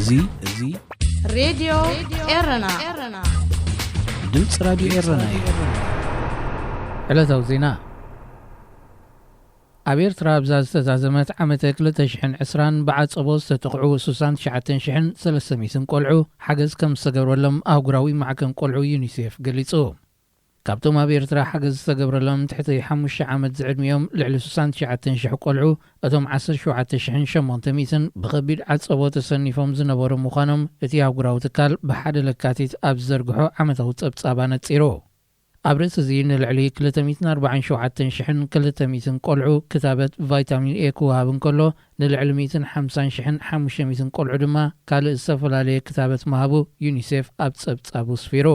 እዚ እዚ ሬድዮ ኤረና፣ ድምፂ ራዲዮ ኤረና እዩ። ዕለታዊ ዜና። ኣብ ኤርትራ ኣብዛ ዝተዛዘመት ዓመተ ክልተ ሽሕን ዕስራን ብዓጸቦ ዝተጠቕዑ ስሳን ትሽዓተን ሽሕን ሰለስተ ሚእትን ቆልዑ ሓገዝ ከም ዝተገብረሎም ኣህጉራዊ ማዕከን ቆልዑ ዩኒሴፍ ገሊጹ። ካብቶም ኣብ ኤርትራ ሓገዝ ዝተገብረሎም ትሕቲ ሓሙሽተ ዓመት ዝዕድሚኦም ልዕሊ ስሳን ትሽዓተን ሽሕ ቆልዑ፣ እቶም ዓሰርተ ሸውዓተ ሽሕን ሸሞንተ ሚእትን ብኸቢድ ዓጸቦ ተሰኒፎም ዝነበሩ ምዃኖም እቲ ኣህጉራዊ ትካል ብሓደ ለካቲት ኣብ ዝዘርግሖ ዓመታዊ ጸብጻብ ኣነጺሩ። ኣብ ርእሲ እዚ ንልዕሊ ክልተ ሚእትን ኣርባዓን ሸውዓተን ሽሕን ክልተ ሚእትን ቆልዑ ክታበት ቫይታሚን ኤ ክወሃብ እንከሎ፣ ንልዕሊ ሚእትን ሓምሳን ሽሕን ሓሙሽተ ሚእትን ቆልዑ ድማ ካልእ ዝተፈላለየ ክታበት ምሃቡ ዩኒሴፍ ኣብ ጸብጻቡ ስፊሩ።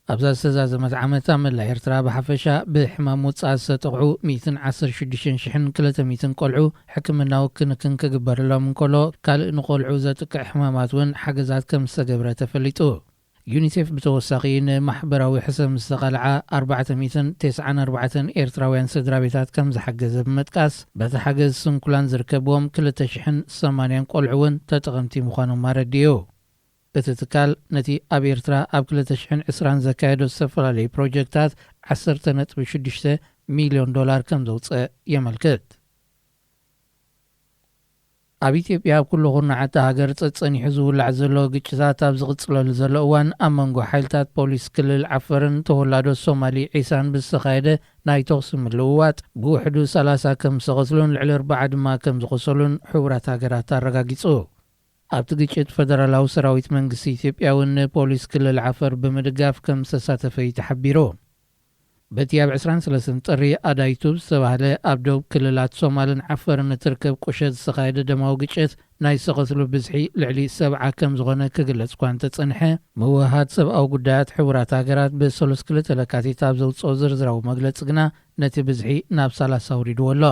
ኣብዛ ዝተዛዘመት ዓመት ኣብ መላእ ኤርትራ ብሓፈሻ ብሕማም ውጽኣት ዝተጠቕዑ ሚእትን ዓሰርተ ሽዱሽተን ሽሕን ክልተ ሚእትን ቆልዑ ሕክምናዊ ክንክን ክግበረሎም እንከሎ፣ ካልእ ንቆልዑ ዘጥቅዕ ሕማማት እውን ሓገዛት ከም ዝተገብረ ተፈሊጡ። ዩኒሴፍ ብተወሳኺ ንማሕበራዊ ሕሰም ዝተቓልዓ ኣርባዕተ ሚእትን ተስዓን ኣርባዕተን ኤርትራውያን ስድራ ቤታት ከም ዝሓገዘ ብምጥቃስ፣ በቲ ሓገዝ ስንኩላን ዝርከብዎም ክልተ ሽሕን ሰማንያን ቆልዑ እውን ተጠቐምቲ ምዃኖም ኣረዲኡ። እቲ ትካል ነቲ ኣብ ኤርትራ ኣብ ክልተ ሽሕን ዕስራን ዘካየዶ ዝተፈላለዩ ፕሮጀክታት ዓሰርተ ነጥቢ ሽዱሽተ ሚልዮን ዶላር ከም ዘውጽአ የመልክት። ኣብ ኢትዮጵያ ኣብ ኩሉ ኩርናዓት ሃገር ጸጸኒሑ ዝውላዕ ዘሎ ግጭታት ኣብ ዝቕጽለሉ ዘሎ እዋን፣ ኣብ መንጎ ሓይልታት ፖሊስ ክልል ዓፈርን ተወላዶ ሶማሊ ዒሳን ብዝተኻየደ ናይ ተኹሲ ምልውዋጥ ብውሕዱ ሰላሳ ከም ዝተቐትሉን ልዕሊ ኣርባዓ ድማ ከም ዝቖሰሉን ሕቡራት ሃገራት ኣረጋጊጹ። ኣብቲ ግጭት ፈደራላዊ ሰራዊት መንግስቲ ኢትዮጵያ እውን ንፖሊስ ክልል ዓፈር ብምድጋፍ ከም ዝተሳተፈ እዩ ተሓቢሩ። በቲ ኣብ ዕስራን ሰለስተን ጥሪ ኣዳይቱ ዝተባህለ ኣብ ደቡብ ክልላት ሶማልን ዓፈርን እትርከብ ቁሸት ዝተኻየደ ደማዊ ግጭት ናይ ዝተቐትሉ ብዝሒ ልዕሊ ሰብዓ ከም ዝኾነ ክግለጽ እኳ እንተጸንሐ፣ ምውህሃድ ሰብኣዊ ጉዳያት ሕቡራት ሃገራት ብሰሉስ ክልተ ለካቲት ኣብ ዘውጽኦ ዝርዝራዊ መግለጺ ግና ነቲ ብዝሒ ናብ ሰላሳ ኣውሪድዎ ኣሎ።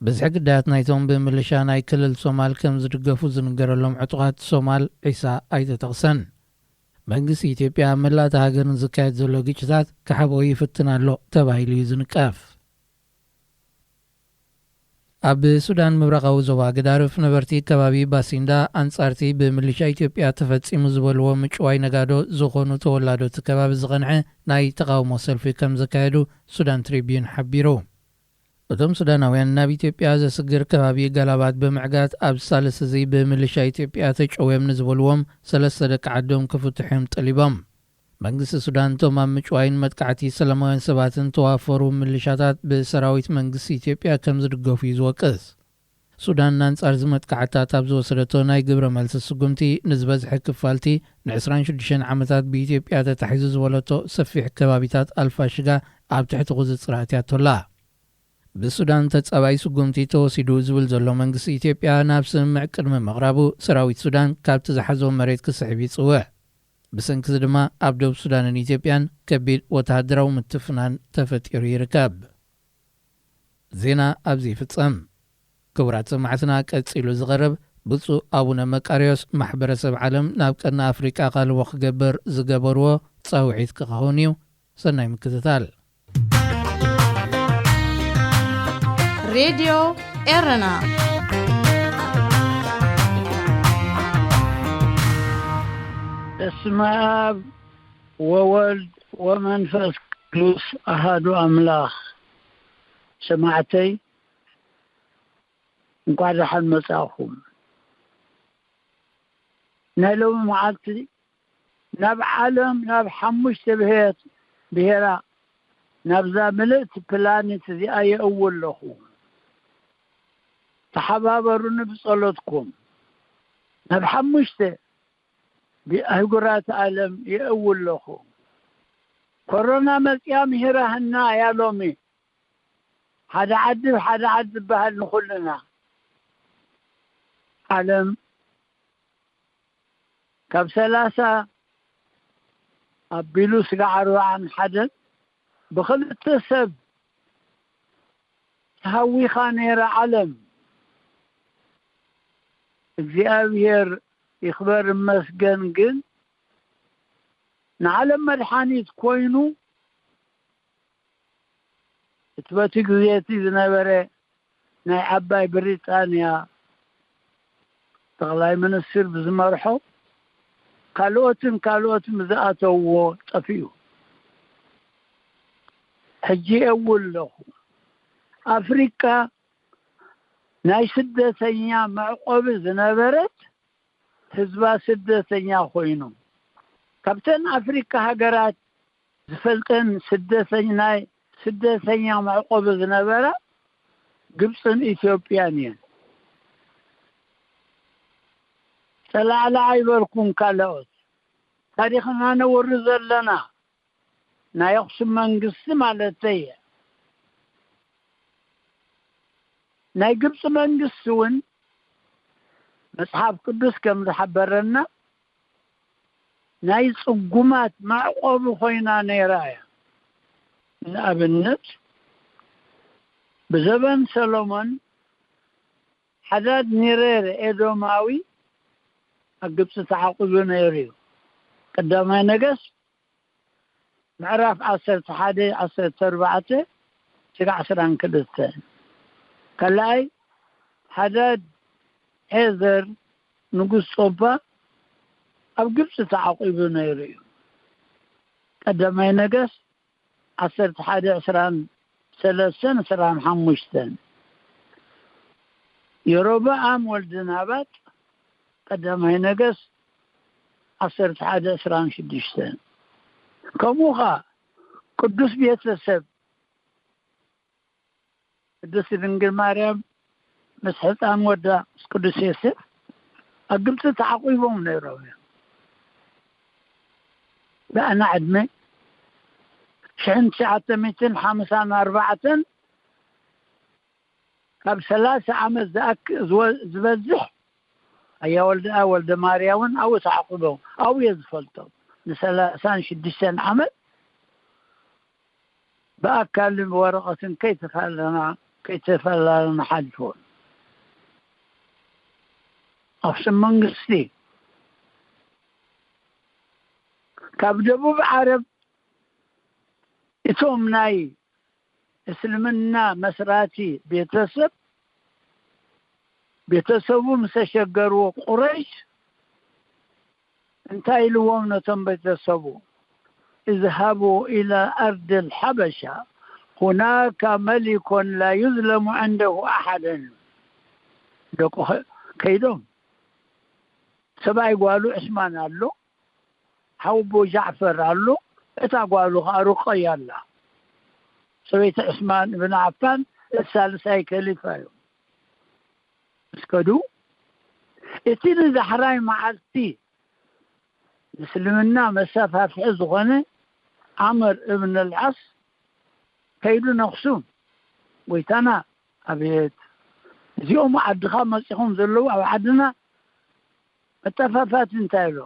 ብዝሒ ግዳያት ናይቶም ብምልሻ ናይ ክልል ሶማል ከም ዝድገፉ ዝንገረሎም ዕጡቓት ሶማል ዒሳ ኣይተጠቕሰን። መንግስቲ ኢትዮጵያ ኣብ መላእ እታ ሃገር ንዝካየድ ዘሎ ግጭታት ክሓብኦ ይፍትን ኣሎ ተባሂሉ እዩ ዝንቀፍ። ኣብ ሱዳን ምብራቓዊ ዞባ ገዳርፍ ነበርቲ ከባቢ ባሲንዳ ኣንጻርቲ ብምልሻ ኢትዮጵያ ተፈጺሙ ዝበልዎ ምጭዋይ ነጋዶ ዝኾኑ ተወላዶ እቲ ከባቢ ዝቐንዐ ናይ ተቓውሞ ሰልፊ ከም ዘካየዱ ሱዳን ትሪቢዩን ሓቢሩ። እቶም ሱዳናውያን ናብ ኢትዮጵያ ዘስግር ከባቢ ጋላባት ብምዕጋት ኣብ ሳልስ እዚ ብምልሻ ኢትዮጵያ ተጨውዮም ንዝበልዎም ሰለስተ ደቂ ዓዶም ክፍትሑ እዮም ጠሊቦም። መንግስቲ ሱዳን እቶም ኣብ ምጭዋይን መጥቃዕቲ ሰላማውያን ሰባትን ተዋፈሩ ምልሻታት ብሰራዊት መንግስቲ ኢትዮጵያ ከም ዝድገፉ እዩ ዝወቅስ። ሱዳን ንኣንጻር እዚ መጥቃዕትታት ኣብ ዝወሰደቶ ናይ ግብረ መልሲ ስጉምቲ ንዝበዝሐ ክፋልቲ ንዕስራን ሽዱሽተን ዓመታት ብኢትዮጵያ ተታሒዙ ዝበለቶ ሰፊሕ ከባቢታት ኣልፋሽጋ ኣብ ትሕቲ ቁጽጽር ኣትያቶ ኣላ። ብሱዳን ተጻባኢ ስጉምቲ ተወሲዱ ዝብል ዘሎ መንግስቲ ኢትዮጵያ ናብ ስምምዕ ቅድሚ ምቕራቡ ሰራዊት ሱዳን ካብቲ ዝሓዞ መሬት ክስሕብ ይጽውዕ። ብሰንኪ እዚ ድማ ኣብ ደቡብ ሱዳንን ኢትዮጵያን ከቢድ ወተሃደራዊ ምትፍናን ተፈጢሩ ይርከብ። ዜና ኣብዚ ይፍጸም። ክቡራት ሰማዕትና፣ ቀጺሉ ዝቐርብ ብፁዕ ኣቡነ መቃርዮስ ማሕበረሰብ ዓለም ናብ ቀርኒ ኣፍሪቃ ኣቓልቦ ክገብር ዝገበርዎ ጻውዒት ክኸውን እዩ። ሰናይ ምክትታል። ሬድዮ ኤረና። በስመ አብ ወወልድ ወመንፈስ ቅዱስ አሃዱ አምላኽ። ሰማዕተይ፣ እንኳዕ ደሓን መጻእኹም። ናይ ሎሚ መዓልቲ ናብ ዓለም፣ ናብ ሓሙሽተ ብሄት-፣ ብሄራ፣ ናብዛ ምልእቲ ፕላኔት እዚኣ የእዊ ኣለኹ። ተሓባበሩኒ ብጸሎትኩም። ናብ ሓሙሽተ ብ-፣ ኣህጉራት ዓለም የእዊ ኣለኹ። ኮሮና መጽያ ምሂራህና እያ ሎሚ። ሓደ ዓዲ ብሓደ ዓዲ ዝበሃል ንኹልና። ዓለም ካብ ሰላሳ ኣቢሉ ስጋዕ ኣርባዓን ሓደን ብኽልተ ሰብ ተሃዊኻ ነይራ ዓለም። እግዚኣብሔር ይኽበር ይመስገን ግን ንዓለም መድሓኒት ኮይኑ እቲ በቲ ግዜ እቲ ዝነበረ ናይ ዓባይ ብሪጣንያ ጠቕላይ ሚኒስትር ብዝመርሖ ካልኦትን ካልኦትን ብዝኣተውዎ ጠፊኡ። ሕጂ እው ኣለኹ። ኣፍሪቃ ናይ ስደተኛ መዕቆቢ ዝነበረት ህዝባ ስደተኛ ኮይኑ፣ ካብተን ኣፍሪቃ ሃገራት ዝፈልጠን ስደተኛ፣ ናይ ስደተኛ መዕቆቢ ዝነበራ ግብፅን ኢትዮጵያን እየን። ጸላዕላዕ ኣይበልኩን ካልኦት። ታሪኽና ነውሪ ዘለና ናይ ኣኽሱም መንግስቲ ማለተይ እየ። ናይ ግብፂ መንግስቲ እውን መጽሓፍ ቅዱስ ከም ዝሓበረና ናይ ጽጉማት መዕቆቢ ኮይና ነይራ እያ። ንኣብነት ብዘበን ሰሎሞን ሓዳድ ኒሬር ኤዶማዊ ኣብ ግብፂ ተዓቂቡ ነይሩ እዩ። ቀዳማይ ነገስት ምዕራፍ ዓሰርተ ሓደ፣ ዓሰርተ ኣርባዕተ፣ ስጋዕ ዕስራን ክልተን። ካልኣይ ሓዳድ ዔዘር ንጉስ ጾባ ኣብ ግብፂ ተዓቂቡ ነይሩ እዩ። ቀዳማይ ነገስት ዓሰርተ ሓደ፣ ዕስራን ሰለስተን፣ ዕስራን ሓሙሽተን። የሮብዓም ወልደ ናባጥ ቀዳማይ ነገስት ዓሰርተ ሓደ፣ ዕስራን ሽዱሽተን። ከምኡ ኸዓ ቅዱስ ቤተሰብ ቅድስቲ ድንግል ማርያም ምስ ሕፃን ወዳ ምስ ቅዱስ ዮሴፍ ኣብ ግብፂ ተዓቂቦም ነይሮም እዮም። ብኣና ዕድመ ሽሕን ትሽዓተ ሚእትን ሓምሳን ኣርባዕተን ካብ ሰላሳ ዓመት ዝኣክ-፣ ዝወ-፣ ዝበዝሕ ኣያ ወልደ፣ ወልደ ማርያ እውን ኣብኡ ተዓቂቦም፣ ኣብኡ እየ ዝፈልጦም። ንሰላሳን ሽዱሽተን ዓመት ብኣካልን ብወረቐትን ከይተፈላለና፣ ከይተፈላለና ሓሊፎም። ኣኽሱም መንግስቲ ካብ ደቡብ ዓረብ እቶም ናይ እስልምና መስራቲ ቤተሰብ፣ ቤተሰቡ ምስ ተሸገርዎ ቁረይሽ እንታይ ኢልዎም ነቶም ቤተሰቡ? "اذهبوا إلى أرض الحبشة، هناك ملك لا يظلم عنده أحد." ደቁ ኸ-፣ ከይዶም ሰብኣይ ጓሉ ዕስማን ኣሎ፣ ሓወቦ ጃዕፈር ኣሎ፣ እታ ጓሉ ኸዓ ሩቀያ ኣላ። ሰበይቲ ዕስማን እብን ዓፋን ሳልሳይ ከሊፋ እዮም። ምስ ከዱ፣ እቲ ንዳሕራይ መዓልቲ ምስልምና መሳፋፍሒ ዝኾነ ዓምር እብን ኣልዓስ ከይዱ ነኽሱ። "ጎይታና፣ ኣቤት፣ እዚኦም ዓድኻ መጺኹም ዘለዉ ኣብ ዓድና መጠፋፋቲ እንታይ ኣሎ?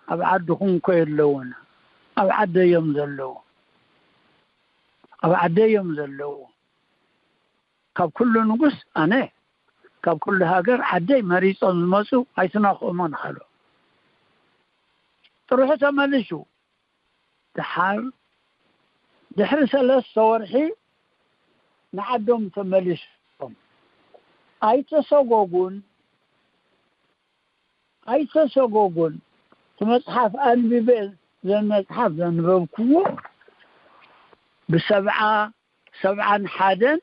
ኣብ ዓድኹም እኮ የለውን፣ ኣብ ዓደይ እዮም ዘለዉ፣ ኣብ ዓደይ እዮም ዘለዉ። ካብ ኩሉ ንጉስ ኣነ፣ ካብ ኩሉ ሃገር ዓደይ መሪጾም ዝመጹ ኣይትናኽኦምን" ኣሉ። ጥርሑ ተመሊሱ። ደሓር ድሕሪ ሰለስተ ወርሒ ንዓዶም ተመሊሶም። ኣይተሰጎጉን፣ ኣይተሰጎጉን። እቲ መጽሓፍ ኣንቢበ፣ ዘን መጽሓፍ ዘንበብክዎ ብሰብዓ፣ ሰብዓን ሓደን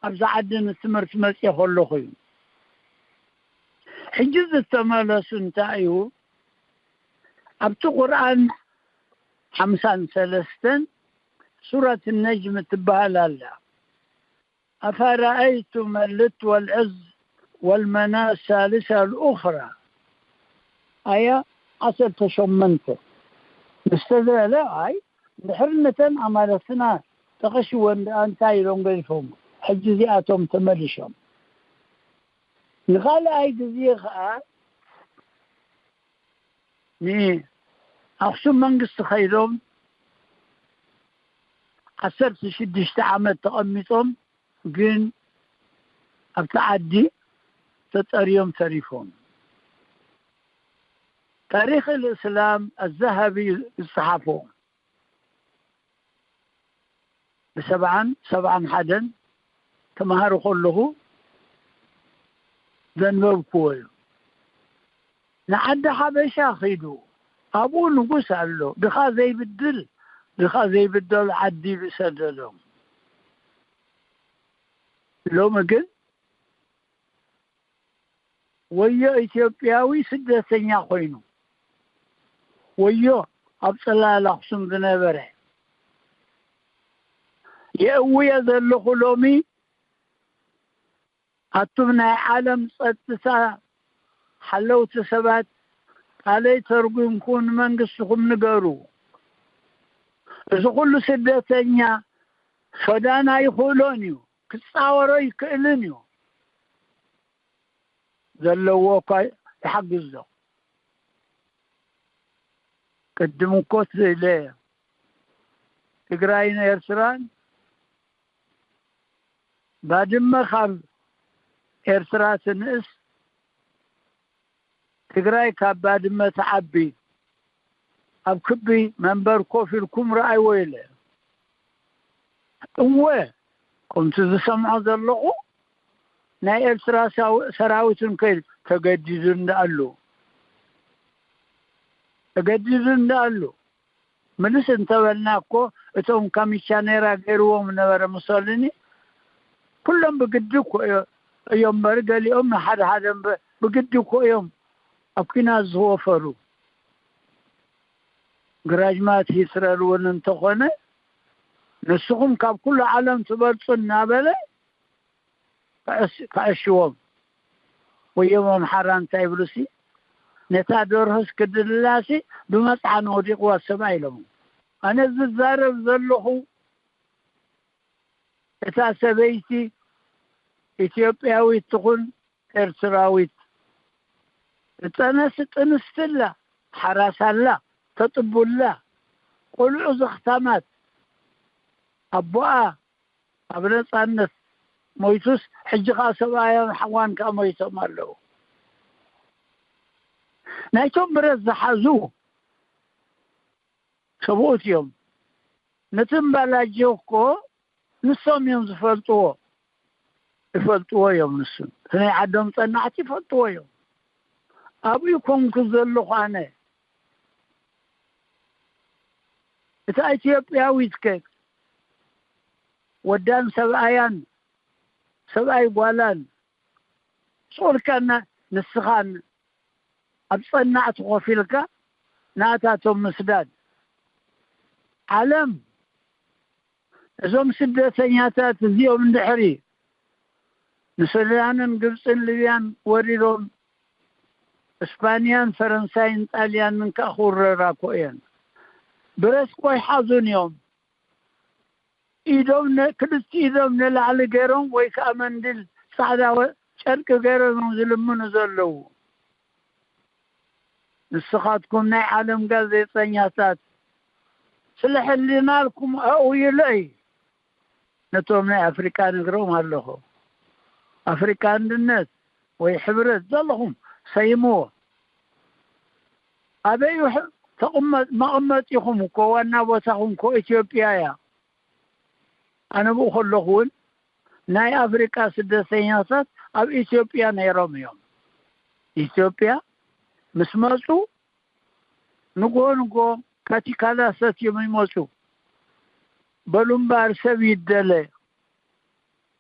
ኣብዛ ዓዲ ንትምህርቲ መጽየ ከለኹ እዩ። ሕጂ ዝተመለሱ እንታይ እዩ? ኣብቲ ቁርኣን ሓምሳን ሰለስተን ሱረት ነጅም ትበሃል ኣላ። "أفرأيتم اللات والعزى والمناة الثالثة الأخرى؟" ኣያ ዓሰርተ ሸሞንተ ምስ ተዘለ፣ ኣይ፣ ድሕሪ ነተን ኣማልኽትና ጠቐሽወን ደኣ እንታይ ኢሎም ገዲፎም? ሕጂ እዚኣቶም ተመሊሾም። ንኻልኣይ ግዜ ኸኣ ንኣኽሱም መንግስቲ ኸይዶም ዓሰርተ ሽዱሽተ ዓመት ተቐሚጦም፣ ግን ኣብቲ ዓዲ ተጸርዮም ተሪፎም። ታሪኽ الإسلام الذهبي ዝጸሓፎ ብሰብዓን ሰብዓን ሓደን ተማሃሪ ከለኹ ዘንበብክዎ እዩ። ንዓዲ ሓበሻ ኺዱ፣ ኣብኡ ንጉስ ኣሎ። ድኻ ዘይብድል፣ ድኻ ዘይብደል ዓዲ ብሰደዶም። ሎሚ ግን ወዮ ኢትዮጵያዊ ስደተኛ ኮይኑ፣ ወዮ ኣብ ጽላል ኣኽሱም ዝነበረ። የእውየ ዘለኹ ሎሚ ኣቱም ናይ ዓለም ጸጥታ ሓለውቲ ሰባት፣ ቃለይ ተርጉምኩም ንመንግስትኹም ንገሩ። እዚ ኩሉ ስደተኛ ሶዳን ኣይኽእሎን እዩ፣ ክጻወሮ ይክእልን እዩ። ዘለዎ እኳ ይሓግዞ። ቅድም እኮ ትለ ትግራይን ኤርትራን፣ ባድመ ካብ ኤርትራ ትንእስ፣ ትግራይ ካብ ባድመ ትዓቢ። ኣብ ክቢ መንበር ኮፍ ኢልኩም ረኣይዎ ኢለ። እወ፣ ከምቲ ዝሰምዖ ዘለኹ፣ ናይ ኤርትራ ሳው-፣ ሰራዊት እንከይድ ተገዲዱ እንዳኣሉ፣ ተገዲዱ እንዳኣሉ። ምልስ እንተበልና እኮ፣ እቶም ካሚቻኔራ ገይርዎም ነበረ ሙሶሊኒ፣ ኩሎም ብግዲ እኮ እዮ-፣ እዮም እምበር፣ ገሊኦም ንሓደ ሓደ እምበር፣ ብግዲ እኮ እዮም ኣብ ኲናት ዝወፈሩ። ግራጅማት ሂትለር እውን እንተኾነ፣ ንስኹም ካብ ኩሉ ዓለም ትበልጹ እናበለ ከዕሽ-፣ ከዕሽዎም። ወዮም ኣምሓራ እንታይ ይብሉሲ፣ ነታ ደርሆስ ክድልላሲ ብመጽዓን ወዲቕዋ ሰብኣ ኢሎም። ኣነ ዝዛረብ ዘለኹ፣ እታ ሰበይቲ ኢትዮጵያዊት ትኹን ኤርትራዊት፣ ትጠነስ ጥንስትላ፣ ሓራሳላ፣ ተጥቡላ፣ ቆልዑ ዘኽታማት፣ ኣቦኣ ኣብ ነጻነት ሞይቱስ፣ ሕጂ ኸኣ ሰብኣያን ሓዋን ከኣ ሞይቶም ኣለዉ። ናይቶም ብረት ዝሓዙ ሰብኡት እዮም። ነቲ እምባላጀ እኮ ንሶም እዮም ዝፈልጥዎ። ይፈልጥዎ እዮም ንሱ። እቲ ናይ ዓዶም ጸናሕቲ ይፈልጥዎ እዮም። ኣብኡ ኮንኩ ዘለኹ ኣነ። እታ ኢትዮጵያዊት ከ ወዳን ሰብኣያን፣ ሰብኣይ ጓላን፣ ጾርካና ንስኻን ኣብ ጸናዕቲ ኮፍ ኢልካ ናታቶም ምስዳድ። ዓለም፣ እዞም ስደተኛታት እዚኦም እንድሕሪ ንሱዳንን ግብጽን ሊብያን ወሪዶም፣ እስፓንያን ፈረንሳይን ጣልያንን ከኣ ክውረራ እኮ እየን። ብረት እኮ ኣይሓዙን እዮም። ኢዶም ነ-፣ ክልተ ኢዶም ንላዕሊ ገይሮም ወይ ከኣ መንድል ጻዕዳ ወ-፣ ጨርቂ ገይሮም እዮም ዝልምኑ ዘለዉ። ንስኻትኩም ናይ ዓለም ጋዜጠኛታት፣ ስለ ሕሊናልኩም ኣእውዩለይ። ነቶም ናይ ኣፍሪቃ ነግሮም ኣለኹ። ኣፍሪቃ ኣንድነት ወይ ሕብረት ዘለኹም ሰይምዎ። ኣበይ ሕ-፣ ተቕመጥ-፣ መቐመጢኹም እኮ፣ ዋና ቦታኹም እኮ ኢትዮጵያ እያ። ኣነ ብኡ ከለኹ እውን ናይ ኣፍሪቃ ስደተኛታት ኣብ ኢትዮጵያ ነይሮም እዮም። ኢትዮጵያ ምስ መጹ ንግሆ ንግሆ ካቲካላ ሰትዮም ይመጹ። በሉ እምበኣር ሰብ ይደለ፣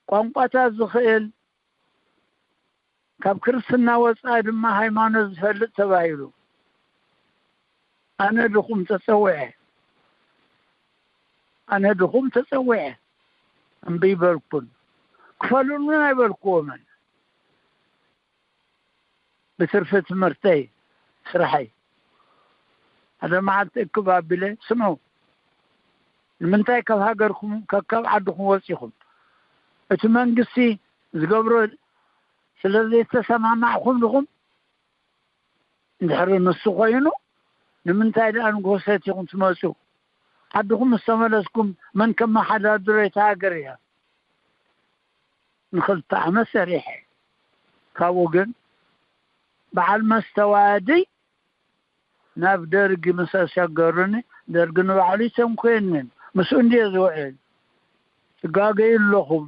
ቋንቋታት ዝኽእል፣ ካብ ክርስትና ወጻኢ ድማ ሃይማኖት ዝፈልጥ ተባሂሉ። ኣነ ድኹም ተጸዊዐ፣ ኣነ ድኹም ተጸዊዐ እምቢ በልኩን። ክፈሉኒ ኣይበልክዎምን። ብትርፊ ትምህርተይ፣ ስራሐይ። ሓደ መዓልቲ እክብ ኣቢለ፣ ስምዑ፣ ንምንታይ ካብ ሃገርኩም፣ ካብ፣ ካብ ዓድኹም ወጺኹም? እቲ መንግስቲ ዝገብሮ ስለ ዘይተሰማማዕኩም ድኹም? እንድሕሪ ንሱ ኮይኑ፣ ንምንታይ ደኣ ንግሆ ሰቲኹም ትመጹ? ዓድኹም ምስ ተመለስኩም መን ከመሓዳድሮ እታ ሃገር እያ? ንኽልተ ዓመት ሰሪሐ። ካብኡ ግን በዓል መስተዋድይ ናብ ደርጊ ምስ ኣሸገሩኒ፣ ደርጊ ንባዕሉ ኣይተንኮየንን። ምስኡ እንድየ ዝውዕል። ትጋገዩ ኣለኹም።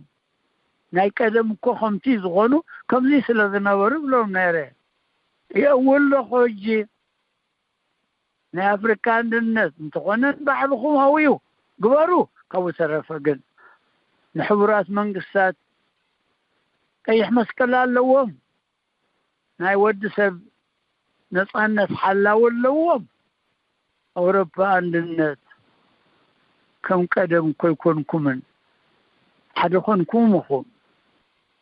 ናይ ቀደም እኮ ከምቲ ዝኾኑ ከምዚ ስለ ዝነበሩ ብሎም ነይረ። የእውል ኣለኹ። ሕጂ ናይ ኣፍሪካ ኣንድነት እንተኾነ ባዕልኹም ሃውዩ ግበሩ። ካብኡ ተረፈ ግን ንሕቡራት መንግስታት ቀይሕ መስቀል ኣለዎም። ናይ ወዲ ሰብ ነጻነት ሓላው ኣለዎም። ኣውሮፓ ኣንድነት ከም ቀደም ኮይኮንኩምን፣ ሓደ ኮንኩም ኢኹም።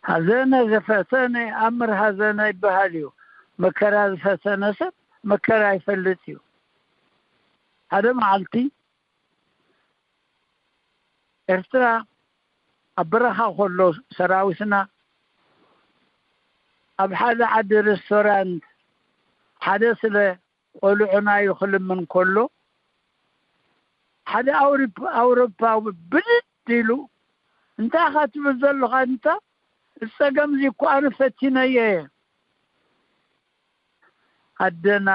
ሐዘነ ዘፈተነ ኣምር ሐዘነ ይበሃል እዩ። መከራ ዝፈተነ ሰብ መከራ ይፈልጥ እዩ። ሓደ መዓልቲ ኤርትራ ኣብ በረኻ ከሎ ሰራዊትና ኣብ ሓደ ዓዲ ሬስቶራንት ሓደ ስለ ቆልዑና ኢሉ ክልምን ከሎ፣ ሓደ ኣውሮፓ-፣ ኣውሮፓዊ ብድድ ኢሉ፣ "እንታይ ኢኻ ትብል ዘለኻ? እንታ እዚ ጸገም እዚ እኮ ኣነ ፈቲነዮ እየ። ኣደና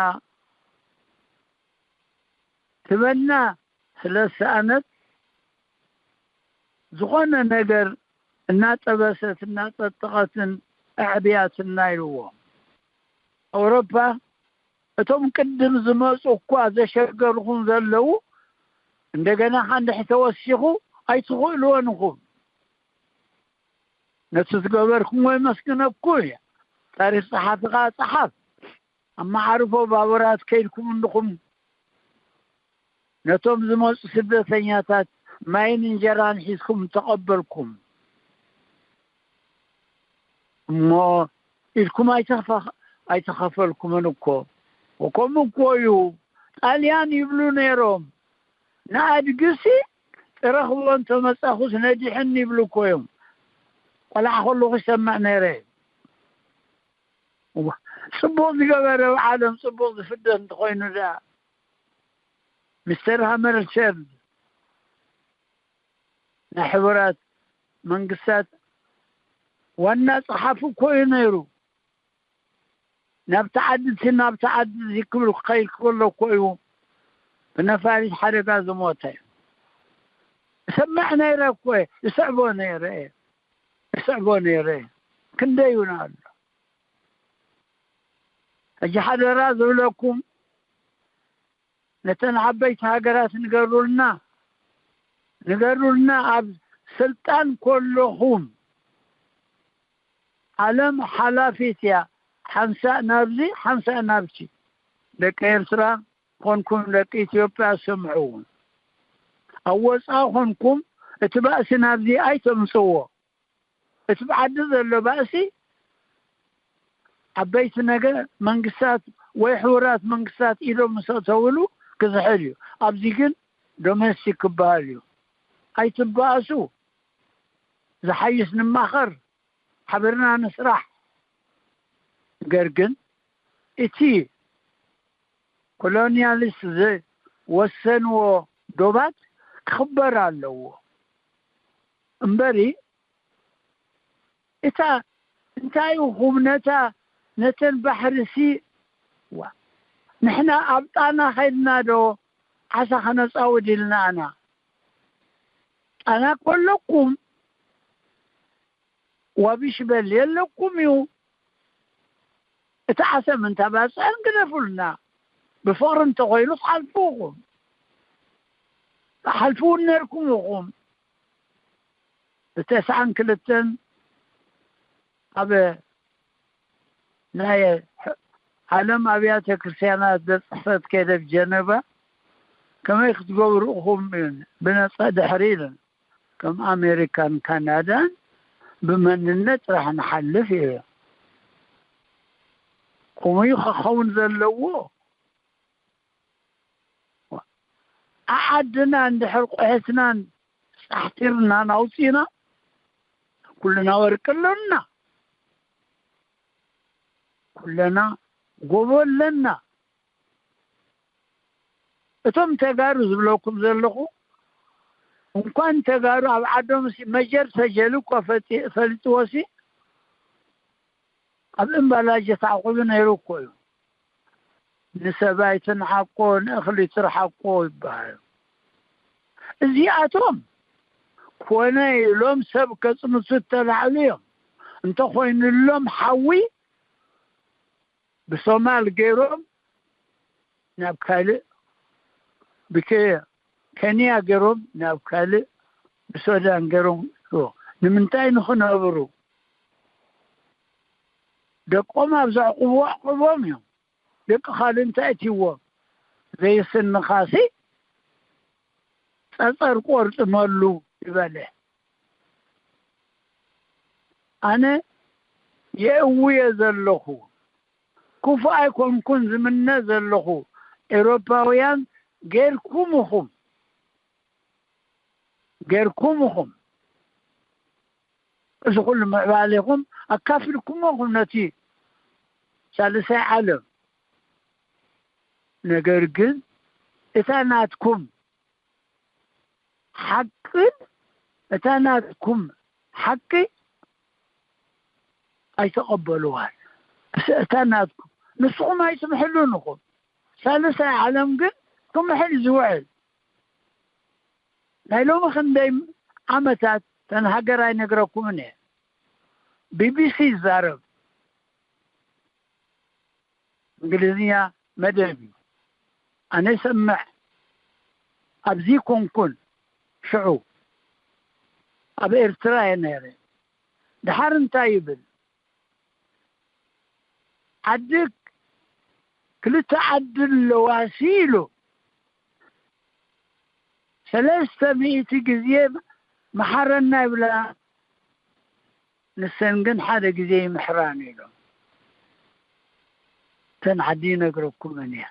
ትበና ስለ ዝሰኣነት፣ ዝኾነ ነገር እናጠበሰት እናጠጠቐትን ኣዕብያትና" ኢልዎ። ኣውሮፓ፣ እቶም ቅድም ዝመጹ እኳ ዘሸገርኹም ዘለዉ፣ እንደገና ሓንድሕ ተወሲኹ ኣይትኽእልዎን ኢኹም። ነቲ ዝገበርኩምዎ የመስግነኩም እየ። ታሪኽ ጸሓፊ ከኣ ጸሓፍ። ኣብ መዓርፎ ባቡራት ከይድኩም እንድኹም፣ ነቶም ዝመጹ ስደተኛታት ማይን እንጀራን ሒዝኩም ተቐበልኩም። እሞ ኢድኩም ኣይተኸፈ-፣ ኣይተኸፈልኩምን እኮ። ወከምኡ እኮ እዩ። ጣልያን ይብሉ ነይሮም። ንኣድግሲ ጥረኽቦ እንተመጻኹስ ነዲሕኒ ይብሉ እኮ እዮም። ቆልዓ ከለኹ ይሰምዕ ነይረ። እዋ፣ ጽቡቕ ዝገበረ ኣብ ዓለም ጽቡቕ ዝፍደት እንተኾይኑ ደኣ፣ ሚስተር ሃመርሸልድ ናይ ሕቡራት መንግስታት ዋና ጸሓፊ እኮ እዩ ነይሩ። ናብቲ ዓዲ እቲ፣ ናብቲ ዓዲ እዚ ክብል ክኸይድ ከሎ እኮ እዩ ብነፋሪት ሓደጋ ዝሞተ። እሰምዕ ነይረ እኮ እየ፣ እስዕቦ ነይረ እየ፣ እስዕቦ ነይረ እየ። ክንደይ እውን ኣሎ። ሕጂ ሓደራ ዝብለኩም፣ ነተን ዓበይቲ ሃገራት ንገሩልና፣ ንገሩልና። ኣብ ስልጣን ከለኹም፣ ዓለም ሓላፊት እያ። ሓንሳእ ናብዚ፣ ሓንሳእ ናብቲ። ደቂ ኤርትራ ኮንኩም ደቂ ኢትዮጵያ ስምዑ። ኣብ ወጻኢ ኮንኩም እቲ ባእሲ ናብዚ ኣይተምጽዎ። እቲ ብዓዲ ዘሎ ባእሲ ዓበይቲ ነገ መንግስታት ወይ ሕቡራት መንግስታት ኢዶም ምስ ኣተውሉ ክዝሕል እዩ። ኣብዚ ግን ዶሜስቲክ ክበሃል እዩ። ኣይትበኣሱ፣ ዝሓይሽ ንማኸር፣ ሓቢርና ንስራሕ። ነገር ግን እቲ ኮሎኒያሊስት ዝወሰንዎ ዶባት ክኽበር ኣለዎ እምበሪ፣ እታ እንታይ ኢኹም ነታ፣ ነተን ባሕርሲ፣ ዋ፣ ንሕና ኣብ ጣና ኸይድና ዶ ዓሳ ኸነጻውድ ኢልና ኣና? ጣና ከለኩም ዋቢ ሽበል የለኩም እዩ። እቲ ዓሰም እንታ ባጽዕን ግደፉልና። ብፍቕሪ እንተኾይኑ ትሓልፉ ኢኹም። ትሓልፉ እውን ነርኩም ኢኹም። ብተስዓን ክልተን ኣብ ናይ ዓለም ኣብያተ ክርስቲያናት ቤት ጽሕፈት ከይደ ኣብ ጀነቫ፣ ከመይ ክትገብሩ ኢኹም? ብነጻ ድሕሪ ኢለን። ከም ኣሜሪካን ካናዳን ብመንነት ጥራሕ ንሓልፍ እዩ። ከምኡ እዩ ክኸውን ዘለዎ። ዓዓድና እንድሕር ቁሕትናን ጻሕቲርናን ኣውጺና፣ ኩልና ወርቂ ኣሎና፣ ኩለና ጎቦ ኣለና። እቶም ተጋሩ ዝብለኩም ዘለኹ፣ እንኳን ተጋሩ ኣብ ዓዶም ሲ መጀር ተጀሉ እኳ ፈጢ-፣ ፈሊጥዎ ሲ ኣብ እምባላጀ ተዓቑቡ ነይሩ እኮ እዩ። ንሰባይ ትንዓቆ፣ ንእኽሊ ትርሓቆ ይበሃል። እዚኣቶም ኮነ ኢሎም ሰብ ከጽንቱ እተላዕሉ እዮም። እንተኾይኑሎም ሓዊ ብሶማል ገይሮም ናብ ካልእ፣ ብኬንያ ገይሮም ናብ ካልእ፣ ብሱዳን ገይሮም። ንምንታይ? ንኽነብሩ። ደቆም ኣብ ዘዕቁቡ ኣዕቁቦም እዮም። ደቂ ካልእ እንታይ እትይዎም? ዘይስንኻሲ ጸጸር ቆርጥመሉ ይበለ። ኣነ የእውየ ዘለኹ፣ ክፉእ ኣይኮንኩን ዝምነ ዘለኹ። ኤውሮፓውያን ጌርኩም ኢኹም፣ ጌርኩም ኢኹም። እዚ ኩሉ ምዕባሌኹም ኣካፊልኩሞ ኢኹም ነቲ ሳልሳይ ዓለም። ነገር ግን እታ ናትኩም ሓቅን እታ ናትኩም ሓቂ ኣይተቐበልዋን። እስ-፣ እታ ናትኩም ንስኹም ኣይትምሕሉን ኢኹም። ሳልሳይ ዓለም ግን ክምሕል ዝውዕል። ናይ ሎሚ ክንደይ ዓመታት ተን ሃገር ኣይነግረኩምን እየ። ቢቢሲ ይዛረብ፣ እንግሊዝኛ መደብ እዩ። ኣነ ሰምዕ ኣብዚ ኮንኩን ሽዑ ኣብ ኤርትራ እየ ነይረ። ድሓር እንታይ ይብል? ዓዲ ክልተ ዓዲ ኣለዋሲ ኢሉ ሰለስተ ሚእቲ ግዜ መሓረና ይብላ። ንሰን ግን ሓደ ግዜ ይምሕራን ኢሎም። እተን ዓዲ ይነግረኩመን እያ።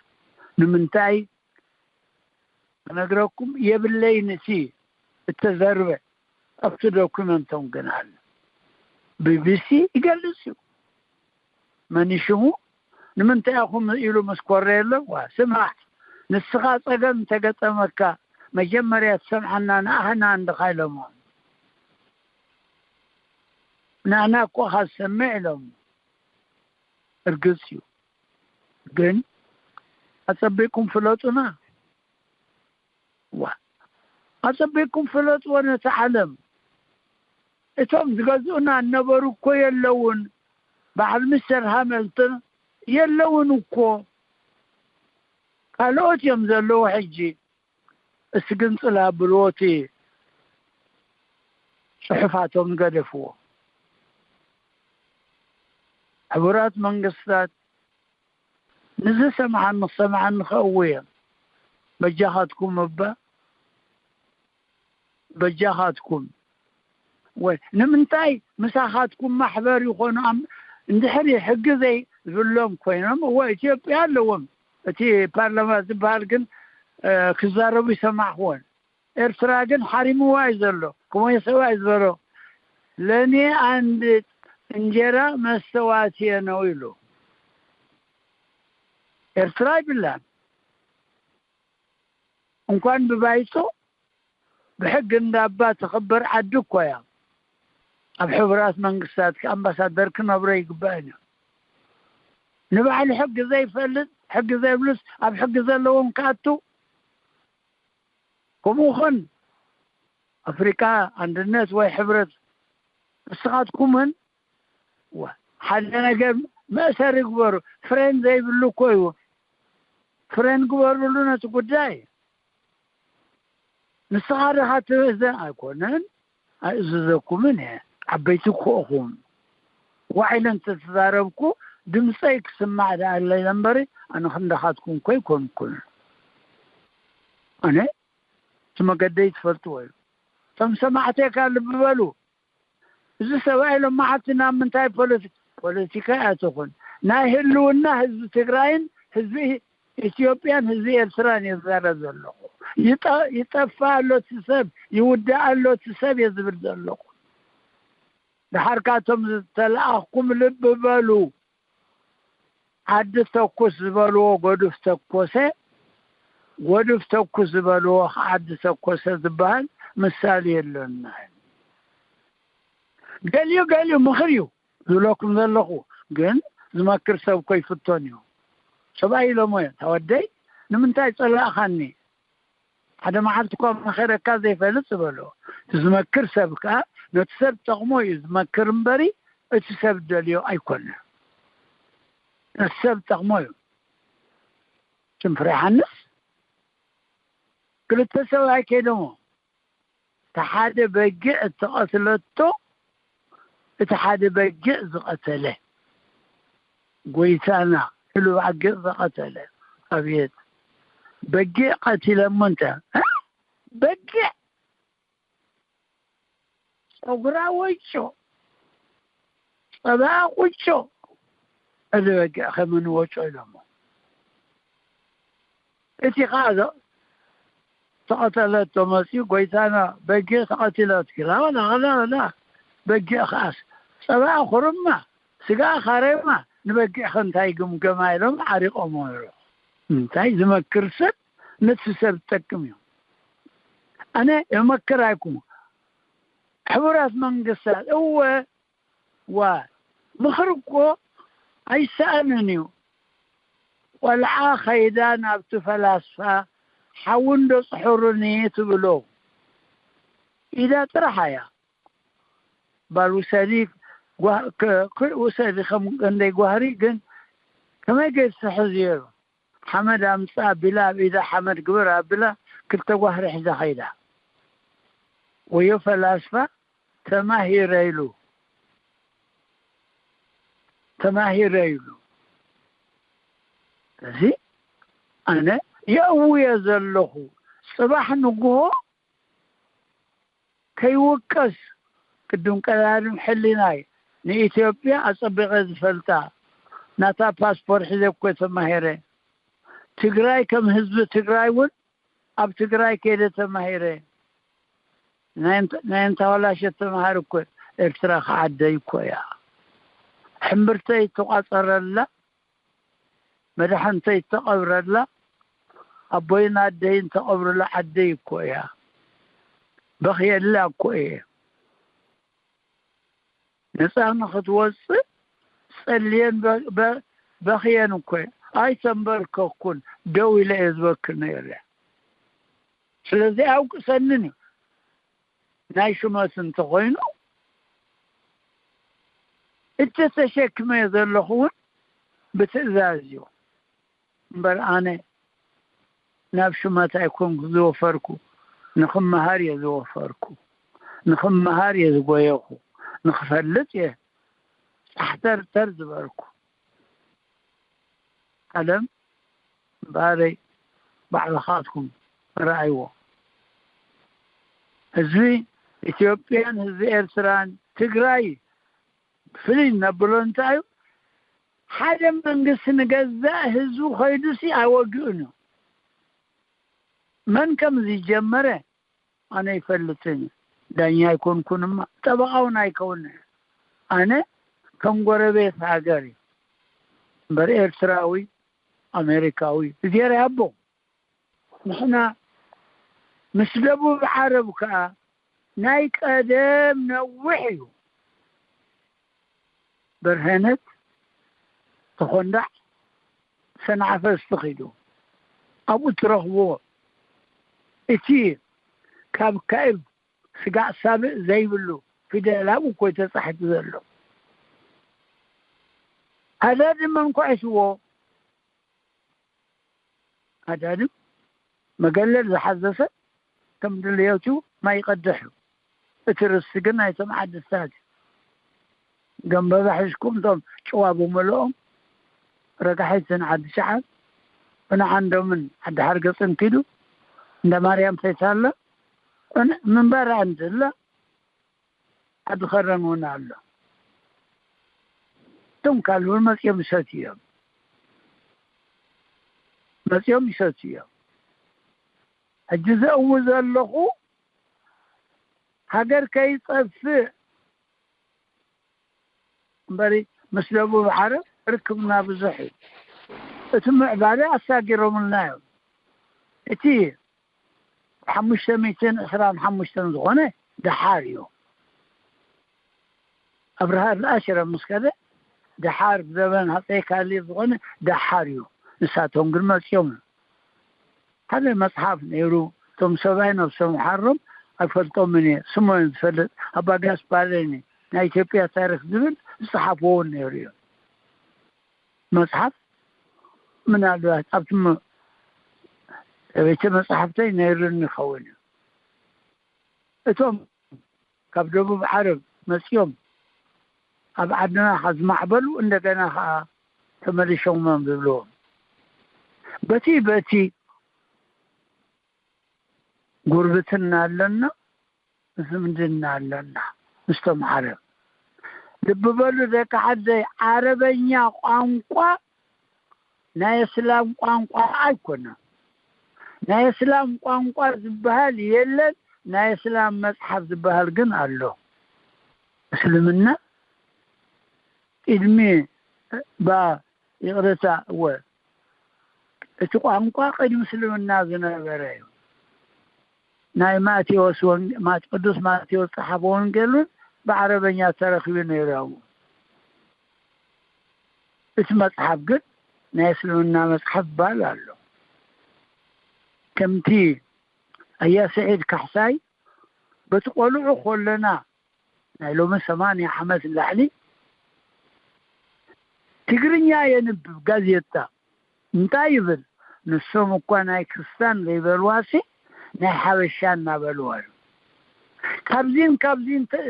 ንምንታይ ክነግረኩም የብለይን። እቲ እተዘርበ ኣብቲ ዶኩመንቶም ግን ኣሎ። ቢቢሲ ይገልጽ እዩ። መን ሽሙ? ንምንታይ ኢኹም ኢሉ ምስ ኮረየሎም፣ ዋ፣ ስማዕ፣ ንስኻ ጸገም እንተገጠመካ መጀመርያ ትሰምዓና ንኣህና እንድኻ ኢሎሞ። ንኣና እኮ ኢኻ ትሰምዕ ኢሎም። እርግጽ እዩ። ግን ኣጸቢቅኩም ፍለጡና። ዋ፣ ኣጸቢቅኩም ፍለጥዎ ነቲ ዓለም። እቶም ዝገዝኡና እነበሩ እኮ የለውን። በዓል ሚስተር ሃመልተን የለውን እኮ። ካልኦት እዮም ዘለዉ ሕጂ። እስግንጽል ኣብልዎ እቲ ጽሑፋቶም ገደፍዎ። ሕቡራት መንግስታት ንዝሰምዓኒ ክሰምዓኒ ክእውዮም። በጃኻትኩም እባ፣ በጃኻትኩም። ወይ ንምንታይ ምሳኻትኩም ማሕበር ይኾኑ? ኣም-፣ እንድሕሪ ሕጊ ዘይብሎም ኮይኖም፣ እወ፣ ኢትዮጵያ ኣለዎም። እቲ ፓርላማ ዝበሃል ግን፣ እ፣ ክዛረቡ ይሰማዕኽዎን። ኤርትራ ግን ሓሪምዋ እዩ ዘሎ። ክሞየ ሰብኣይ ዝበሎ፣ "ለእኔ አንድ እንጀራ መስተዋቴ ነው" ኢሉ። ኤርትራ ይብላን። እንኳን ብባይቶ፣ ብሕጊ እንዳባ ትኽበር ዓዲ እኮ እያ። ኣብ ሕቡራት መንግስታት ኣምባሳደር ክነብሮ ይግባእን እዩ። ንባዕሉ ሕጊ ዘይፈልጥ፣ ሕጊ ዘይብሉስ ኣብ ሕጊ ዘለዎም ክኣቱ? ከምኡ ኾን ኣፍሪቃ ኣንድነት ወይ ሕብረት ንስኻትኩምን፣ ዋ፣ ሓደ ነገር መእሰሪ ግበሩ። ፍሬን ዘይብሉ እኮ እዩ። ፍሬን ግበሩሉ ነቲ ጉዳይ። ንስኻ ዲኻ ትእዘን? ኣይኮነን፣ ኣይእዝዘኩምን እየ። ዓበይቲ እኮ ኢኹም። ዋዒለ እንተተዛረብኩ ድምፀይ ክስማዕ ደኣ ኣለይ እምበሪ፣ ኣነ ክንዳኻትኩም እኮ ኣይኮንኩን። ኣነ እቲ መገደይ ትፈልጥዎ እዩ። እቶም ሰማዕተይ ከኣ ልቢ በሉ። እዚ ሰብኣይ ሎማዓንቲ ናብ ምንታይ ፖለቲ-፣ ፖለቲካ እያ ትኹን፣ ናይ ህልውና ህዝቢ ትግራይን ህዝቢ ኢትዮጵያን ህዝቢ ኤርትራን እየ ዝዛረብ ዘለኹ። ይጠ-፣ ይጠፍእ ኣሎ እቲ ሰብ፣ ይውዳእ ኣሎ እቲ ሰብ እየ ዝብል ዘለኹ። ደሓር ካቶም ዝተለኣኽኩም ልቢ በሉ። ዓዲ ተኩስ ዝበልዎ ጎዱፍ ተኮሰ፣ ጎዱፍ ተኩስ ዝበልዎ ዓዲ ተኮሰ ዝበሃል ምሳሌ የለና። ገሊኡ ገሊኡ ምኽሪ እዩ ዝብለኩም ዘለኹ፣ ግን ዝመክር ሰብ እኮ ይፍቶን እዩ። ሰብኣይ ኢሎሞ፣ "እታ ወደይ ንምንታይ ጸላእኻኒ? ሓደ መዓልቲ እኳ መኸረካ ዘይፈልጥ" ዝበሎ። ዝመክር ሰብ ከኣ ነቲ ሰብ ጠቕሞ እዩ ዝመክር እምበሪ፣ እቲ ሰብ ደልዮ ኣይኮነን። ንሰብ ጠቕሞ እዩ። ሽንፍረ ዮሃንስ ክልተ ሰብኣይ ከይዶሞ፣ እቲ ሓደ በጊዕ እተቐትለቶ፣ እቲ ሓደ በጊዕ ዝቐተለ፣ ጎይታና ሕሉፍ በጊዕ ዝቐተለ። ኣቤት፣ በጊዕ ቀቲለሞ እንተ፣ እ? በጊዕ ጸጉራ ወይጮ፣ ጸባኣ ቁጮ፣ እዚ በጊዕ ከመን ወጮ ኢሎሞ። እቲ ኸዓ ዞ-፣ ተቐተለቶ መፂኡ፣ ጎይታና በጊዕ ተቐቲለት፣ ላ፣ ላ፣ ላ፣ ላ። በጊዕ ኸዓስ ጸባኣ ኩርማ፣ ስጋኣ ካሬማ፣ ንበጊዕ ኸ እንታይ ግምገማ ኢሎም ዓሪቖሞ ነይሩ። እንታይ ዝመክር ሰብ ነቲ ሰብ ዝጠቅም እዩ። ኣነ የመክር ኣይኩም። ሕቡራት መንግስታት፣ እወ፣ ዋ፣ ምኽሪ እኮ ኣይሰኣንን እዩ። ቆልዓ ኸይዳ ናብቲ ፈላስፋ፣ ሓዊ እንዶ ጽሑሩኒ ትብሎ። ኢዳ ጥራሕ እያ። ባል ውሰዲ፣ ጓ-፣ ከ-፣ ከ-፣ ውሰዲ ከም እንደይ ጓህሪ፣ ግን ከመይ ገይሩ ትሕዝዮ? ሓመድ ኣምጽእ ኣቢላ፣ ኣብ ኢዳ ሓመድ ግበር ኣቢላ፣ ክልተ ጓህሪ ሒዛ ኸይዳ። ወዮ ፈላስፋ፣ ተማሂረ ኢሉ። ተማሂረ ኢሉ። እዚ ኣነ የእውዮ ዘለኹ። ጽባሕ ንግሆ ከይውቀስ፣ ቅድም ቀዳድም ሕሊናይ፣ ንኢትዮጵያ ኣጸቢቐ ዝፈልጣ፣ ናታ ፓስፖርት ሒዘ እኮ ተማሂረ። ትግራይ ከም ህዝቢ ትግራይ እውን ኣብ ትግራይ ከይደ ተማሂረ። ናይ ኣንታ-፣ ናይ ኣንታዋላሸት ተማሃሪ እኮ ኤርትራ ከዓደይ እኮ እያ። ሕምብርተይ እተቋጸረላ፣ መድሓንተይ እተቐብረላ፣ ኣቦይን ኣደይን እተቐብሩላ ዓደይ እኮ እያ። በኽየላ እኮ እየ። ነጻ ንኽትወጽእ ጸልየን በ-፣ በ-፣ በኽየን እኮ እየ። ኣይተንበርከኩን፣ ደው ኢለ እየ ዝበኪ ነይረ። ስለዚ ኣውቅሰንን እዩ። ናይ ሹመት እንተኾይኑ፣ እቲ ተሸክመዮ ዘለኹ እውን ብትእዛዝ እዩ። እምበር ኣነ ናብ ሹመት ኣይኮንኩ ዝወፈርኩ፣ ንኽመሃር እየ ዝወፈርኩ፣ ንኽመሃር እየ ዝጎየኹ፣ ንኽፈልጥ እየ ጻሕተርተር ዝበልኩ። ዓለም እምበኣረይ ባዕልኻትኩም ረኣይዎ። ህዝቢ ኢትዮጵያን ህዝቢ ኤርትራን ትግራይ ፍልይ ነብሎ እንታይ እዩ? ሓደ መንግስቲ ንገዛእ ህዝቡ ከይዱሲ ኣይወግእን እዩ። መን ከም ዝጀመረ ኣነ ይፈልጥን እዩ። ዳኛ ኣይኮንኩን እማ፣ ጠበቓ እውን ኣይከውን። ኣነ ከም ጎረቤት ሃገር እዩ እምበር ኤርትራዊ፣ ኣሜሪካዊ፣ እዚኤር ኣቦ። ንሕና ምስ ደቡብ ዓረብ ከኣ ናይ ቀደም ነዊሕ እዩ። በርሀነት ተኾንዳዕ ሰንዓፈ ዝተኺዱ ኣብኡ ትረኽብዎ። እቲ ካብ ካእብ ስጋዕ ሳብእ ዘይብሉ ፊደል ኣብኡ እኮ እዩ ተጻሒፉ ዘሎ። ኣዳድም መንኳዕስዎ፣ ኣዳድም መገለል ዝሓዘ ሰብ ከም ድልየቱ ማይ ይቐድሕ እዩ። እቲ ርስቲ ግን ናይቶም ዓድታት እዩ። ገንበባ ሒዝኩም እቶም ጭዋ ብምልኦም ረጋሒትን ዓዲ ሸዓብ ብንዓንዶምን ዓዲ ሓርገጽን ኪዱ እንዳ ማርያም ፈይሳ ኣሎ። እን-፣ ምንባር ኣንድላ ዓዲ ኸረን እውን ኣሎ። እቶም ካልእ እውን መጺኦም ይሰትዩ እዮም። መጺኦም ይሰትዩ እዮም። ሕጂ ዘእዊ ዘለኹ ሃገር ከይጠፍእ እምበሪ ምስ ደቡብ ዓረብ ርክብና ብዙሕ እዩ። እቲ ምዕባለ ኣሳጊሮምልና እዮም። እቲ ሓሙሽተ ሚእትን ዕስራን ሓሙሽተን ዝኾነ ደሓር እዩ። ኣብርሃ ኣሽረ ምስ ከደ ደሓር፣ ዘበን ሃፀይ ካሌብ ዝኾነ ደሓር እዩ። ንሳቶም ግን መፂኦም። ሓደ መፅሓፍ ነይሩ፣ እቶም ሰብኣይ ነብሶም ሓሮም ኣይፈልጦምን እየ፣ ስሞም ዝፈልጥ ኣባ ጋስፓሬኒ ናይ ኢትዮጵያ ታሪክ ዝብል ዝፀሓፍዎ እውን ነይሩ እዩ። መጽሓፍ ምናልባት ኣብቲ መ-፣ ቤተ መጽሓፍተይ ነይሩኒ ይኸውን እዩ። እቶም ካብ ደቡብ ዓረብ መጺኦም ኣብ ዓድና ከዝማዕበሉ እንደገና ኸዓ ተመሊሾም እዮም ዝብልዎም። በቲ፣ በቲ ጉርብትና ኣለና፣ ዝምድና ኣለና ምስቶም ዓረብ። ልቢ በሉ ደቂ ዓደይ፣ ዓረበኛ ቋንቋ ናይ እስላም ቋንቋ ኣይኮነን። ናይ እስላም ቋንቋ ዝበሃል የለን፣ ናይ እስላም መጽሓፍ ዝበሃል ግን ኣሎ። እስልምና ቅድሚ፣ ባ-፣ ይቕረታ፣ እወ፣ እቲ ቋንቋ ቅድሚ እስልምና ዝነበረ እዩ። ናይ ማቴዎስ ወንጌ-፣ ማት-፣ ቅዱስ ማቴዎስ ጸሓፊ ወንጌል እውን ብዓረበኛ ተረኺቡ ነይሩ። ኣብኡ እቲ መጽሓፍ ግን ናይ እስልምና መጽሓፍ ይበሃል ኣሎ። ከምቲ ኣያ ስዒድ ካሕሳይ፣ በቲ ቆልዑ ከለና፣ ናይ ሎሚ ሰማንያ ዓመት ንላዕሊ፣ ትግርኛ የንብብ ጋዜጣ። እንታይ ይብል? ንሶም እኳ ናይ ክርስታን ዘይበልዋሲ ናይ ሓበሻ እናበልዋ እዩ። ካብዚን ካብዚን ተ-፣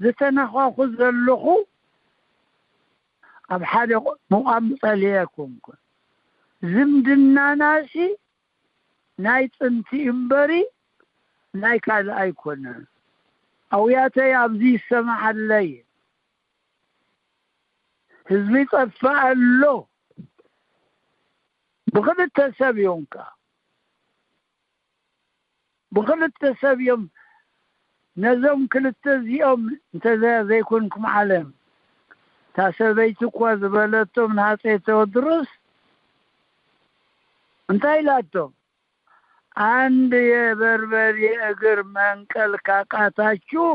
ዝተነኳኹ ዘለኹ ኣብ ሓደ ምቋም ጸልየ ኣይኮንኩን። ዝምድናናሲ ናይ ጥንቲ እምበሪ ናይ ካልእ ኣይኮነን። ኣውያተይ ኣብዚ ይሰማዓለይ። ህዝቢ ይጠፍእ ኣሎ። ብኽልተ ሰብ እዮም ከኣ። ብኽልተ ሰብ እዮም። ነዞም ክልተ እዚኦም እንተ ዘይኮንኩም ዓለም፣ እታ ሰበይቲ እኳ ዝበለቶም ንሃፀይ ቴዎድሮስ እንታይ ኢላቶም? «አንድ የበርበሬ እግር መንቀል ካቃታችሁ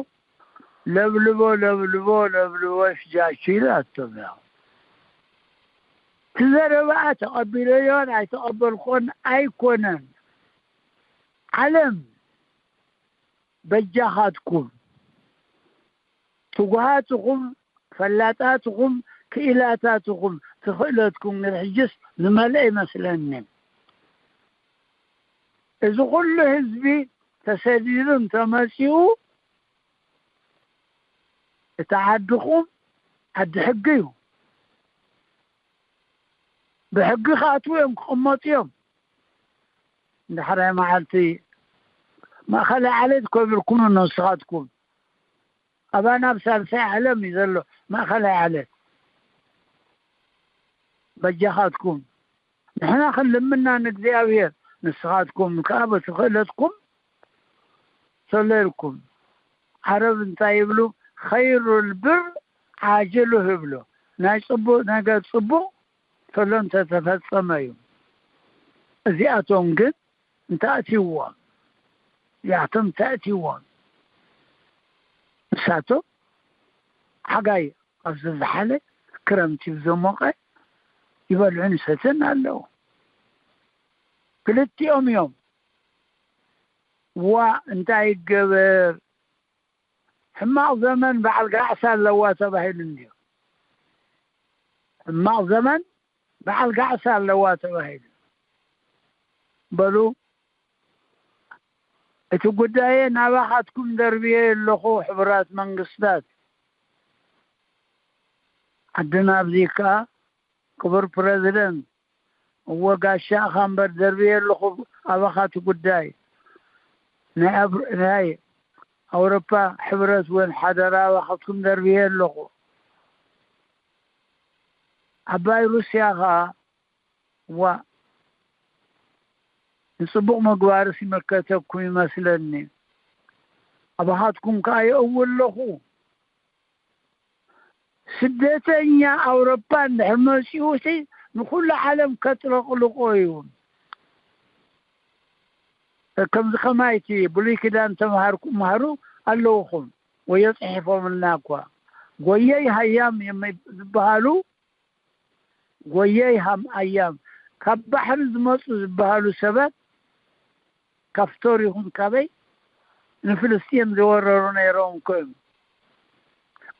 ለብልቦ ለብልቦ ለብልቦ ይፍጃችሁ» ኢላቶም። ያው እቲ ዘረባኣ ተቐቢለዮን ኣይተቐበልኮን ኣይኮነን። ዓለም በጃኻትኩም፣ ትጉሃት ኢኹም፣ ፈላጣት ኢኹም፣ ክኢላታት ኢኹም፣ ትኽእለትኩም ግን ሕጅስ ዝመልአ ይመስለኒ። እዚ ኩሉ ህዝቢ ተሰዲዱ እንተመጺኡ፣ እቲ ዓድኹም ዓዲ ሕጊ እዩ። ብሕጊ ክኣትዉ እዮም፣ ክቕመጡ እዮም። እንድሕራይ መዓልቲ ማእኸላይ ዓሌት ኮቢርኩም ንስኻትኩም፣ ኣባና ኣብ ሳልሳይ ዓለም እዩ ዘሎ ማእኸላይ ዓሌት። በጃኻትኩም፣ ንሕና ክንልምና ንእግዚኣብሔር፣ ንስኻትኩም ከኣ በቲ ክእለትኩም ሰለልኩም። ዓረብ እንታይ ይብሉ? «ኸይሩል ብር ዓጅሉህ» ይብሉ። ናይ ጽቡቕ ነገር ጽቡቕ ቶሎ እንተተፈጸመ እዩ። እዚኣቶም ግን እንተኣትይዎም፣ እዚኣቶም እንተኣትይዎም፣ ንሳቶም ሓጋይ ኣብ ዝዘሓለ፣ ክረምቲ ብዘሞቐ ይበልዑን ይሰትን ኣለዉ። ክልቲኦም እዮም። ዋ፣ እንታይ ይገበር፣ ሕማቕ ዘመን በዓል ጋዕሳ ኣለዋ ተባሂሉ እንድዩ። ሕማቕ ዘመን በዓል ጋዕሳ ኣለዋ ተባሂሉ። በሉ፣ እቲ ጉዳየ ናባኻትኩም ደርብየ ኣለኹ፣ ሕቡራት መንግስታት። ዓድና ኣብዚ ከኣ ክቡር ፕረዚደንት፣ እወ ጋሻ ኢኻ እምበር፣ ደርብየ ኣለኹ ኣባኻ እቲ ጉዳይ። ናይ ኣብ-፣ ናይ ኣውሮፓ ሕብረት እውን ሓደራ ኣባኻትኩም ደርብየ ኣለኹ። ዓባይ ሩስያ ኸኣ፣ ዋ፣ ንጽቡቕ ምግባርስ ይምልከተኩም ይመስለኒ። ኣባኻትኩም ከኣ የእዊ ኣለኹ። ስደተኛ ኣውሮፓ እንድሕር መጺኡሲ ንኹሉ ዓለም ከጥለቕልቆ እዩ። ከምዚ ከማይቲ ብሉይ ኪዳን ተምሃርኩም መሃሩ ኣለውኹም፣ ወዮ ጽሒፎምልና እኳ። ጎየይ ሃያም የመ-፣ ዝበሃሉ፣ ጎየይ ሃም ኣያም ካብ ባሕሪ ዝመጹ ዝበሃሉ ሰባት ካፍቶር ይኹን ካበይ ንፍልስጤም ዝወረሩ ነይሮም እኮ እዮም።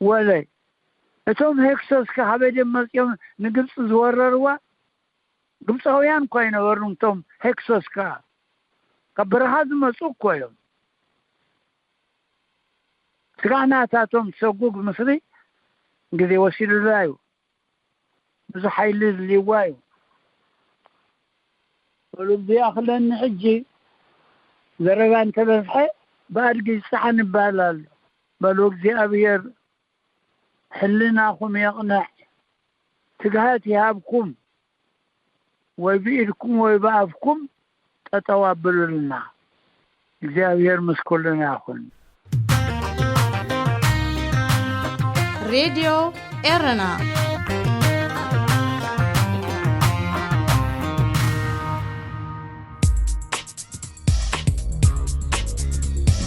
ወለይ እቶም ሄክሶስ ከ ካበይ ድዮም መጺኦም ንግብጺ ዝወረርዋ? ግብጻውያን እኳ ኣይነበሩን። እቶም ሄክሶስ ከ ካብ በረኻ ዝመጹ እኮ እዮም። ስጋዕ ናታቶም ሰጉግ ምስሪ ግዜ ወሲዱላ እዩ። ብዙሕ ሓይሊ ዝልይዋ እዩ። በሉ፣ እዚ ይኣኽለኒ። ሕጂ ዘረባ እንተበዝሐ ብኣድጊ ይጸዓን ይበሃል ኣሎ። በሉ፣ እግዚኣብሔር ሕልናኹም የቕንዕ፣ ትግሃት ይሃብኩም፣ ወይ ብኢድኩም ወይ ብኣፍኩም ጠጠው ኣብሉልና። እግዚኣብሔር ምስ ኩልና ይኹን። ሬድዮ ኤረና።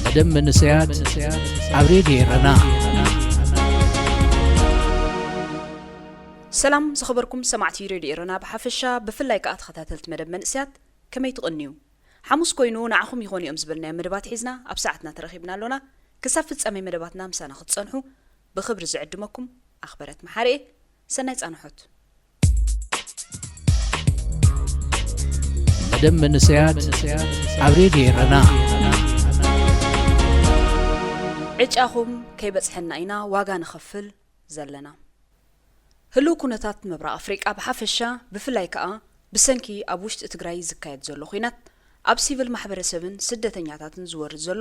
መደብ መንእሰያት ኣብ ሬድዮ ኤረና። ሰላም ዝኸበርኩም ሰማዕቲ ሬድዮ ኤረና ብሓፈሻ፣ ብፍላይ ከኣ ተኸታተልቲ መደብ መንእሰያት፣ ከመይ ትቕንዩ? ሓሙስ ኮይኑ ንዓኹም ይኾኑ እዮም ዝበልናዮም መደባት ሒዝና ኣብ ሰዓትና ተረኺብና ኣሎና። ክሳብ ፍጻሜ መደባትና ምሳና ክትጸንሑ ብኽብሪ ዝዕድመኩም ኣኽበረት መሓርኤ። ሰናይ ጻንሖት። መደብ መንእሰያት ኣብ ሬድዮ ኤረና። ዕጫኹም ከይበጽሐና ኢና ዋጋ ንኸፍል ዘለና። ህሉው ኩነታት ምብራቕ ኣፍሪቃ ብሓፈሻ፣ ብፍላይ ከኣ ብሰንኪ ኣብ ውሽጢ ትግራይ ዝካየድ ዘሎ ኹናት፣ ኣብ ሲቪል ማሕበረሰብን ስደተኛታትን ዝወርድ ዘሎ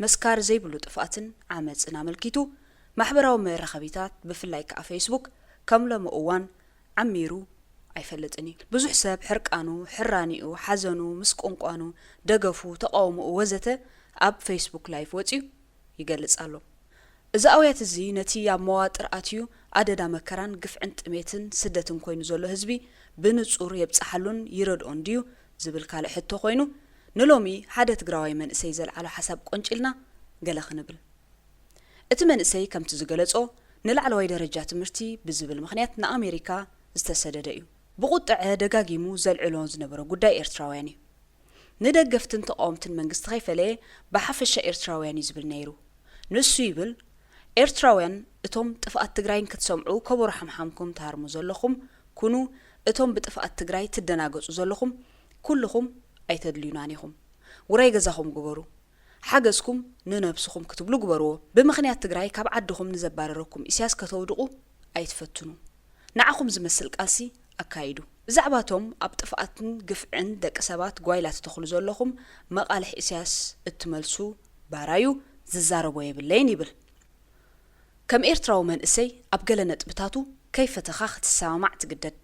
መስካር ዘይብሉ ጥፍኣትን ዓመጽን ኣመልኪቱ፣ ማሕበራዊ መራኸቢታት ብፍላይ ከኣ ፌስቡክ ከም ሎሚ እዋን ዓሚሩ ኣይፈልጥን እዩ። ብዙሕ ሰብ ሕርቃኑ፣ ሕራኒኡ፣ ሓዘኑ፣ ምስቁንቋኑ፣ ደገፉ፣ ተቓውሞኡ ወዘተ ኣብ ፌስቡክ ላይቭ ወጺኡ ይገልጽ ኣሎ። እዚ ኣውያት እዚ ነቲ ኣብ መዋጥር ኣትዩ ኣደዳ መከራን ግፍዕን ጥሜትን ስደትን ኮይኑ ዘሎ ህዝቢ ብንጹር የብጽሓሉን ይረድኦን ድዩ ዝብል ካልእ ሕቶ ኮይኑ፣ ንሎሚ ሓደ ትግራዋይ መንእሰይ ዘልዓሎ ሓሳብ ቆንጪልና ገለ ክንብል። እቲ መንእሰይ ከምቲ ዝገለጾ ንላዕለዋይ ደረጃ ትምህርቲ ብዝብል ምኽንያት ንኣሜሪካ ዝተሰደደ እዩ። ብቑጥዐ ደጋጊሙ ዘልዕሎ ዝነበረ ጉዳይ ኤርትራውያን እዩ። ንደገፍትን ተቓወምትን መንግስቲ ከይፈለየ ብሓፈሻ ኤርትራውያን እዩ ዝብል ነይሩ። ንሱ ይብል፣ ኤርትራውያን እቶም ጥፍኣት ትግራይ ክትሰምዑ ከበሮ ሓምሓምኩም ትሃርሙ ዘለኹም ኩኑ፣ እቶም ብጥፍኣት ትግራይ ትደናገጹ ዘለኹም ኩልኹም ኣይተድልዩናን ኢኹም። ውራይ ገዛኹም ግበሩ። ሓገዝኩም ንነብስኹም ክትብሉ ግበርዎ። ብምኽንያት ትግራይ ካብ ዓድኹም ንዘባረረኩም ኢስያስ ከተውድቑ ኣይትፈትኑ። ንዓኹም ዝመስል ቃልሲ ኣካይዱ። ብዛዕባ እቶም ኣብ ጥፍኣትን ግፍዕን ደቂ ሰባት ጓይላ ትተኽሉ ዘለኹም መቓልሕ ኢስያስ እትመልሱ ባራዩ ዝዛረቦ የብለይን ይብል። ከም ኤርትራዊ መንእሰይ ኣብ ገለ ነጥብታቱ ከይፈተኻ ክትሰማማዕ ትግደድ።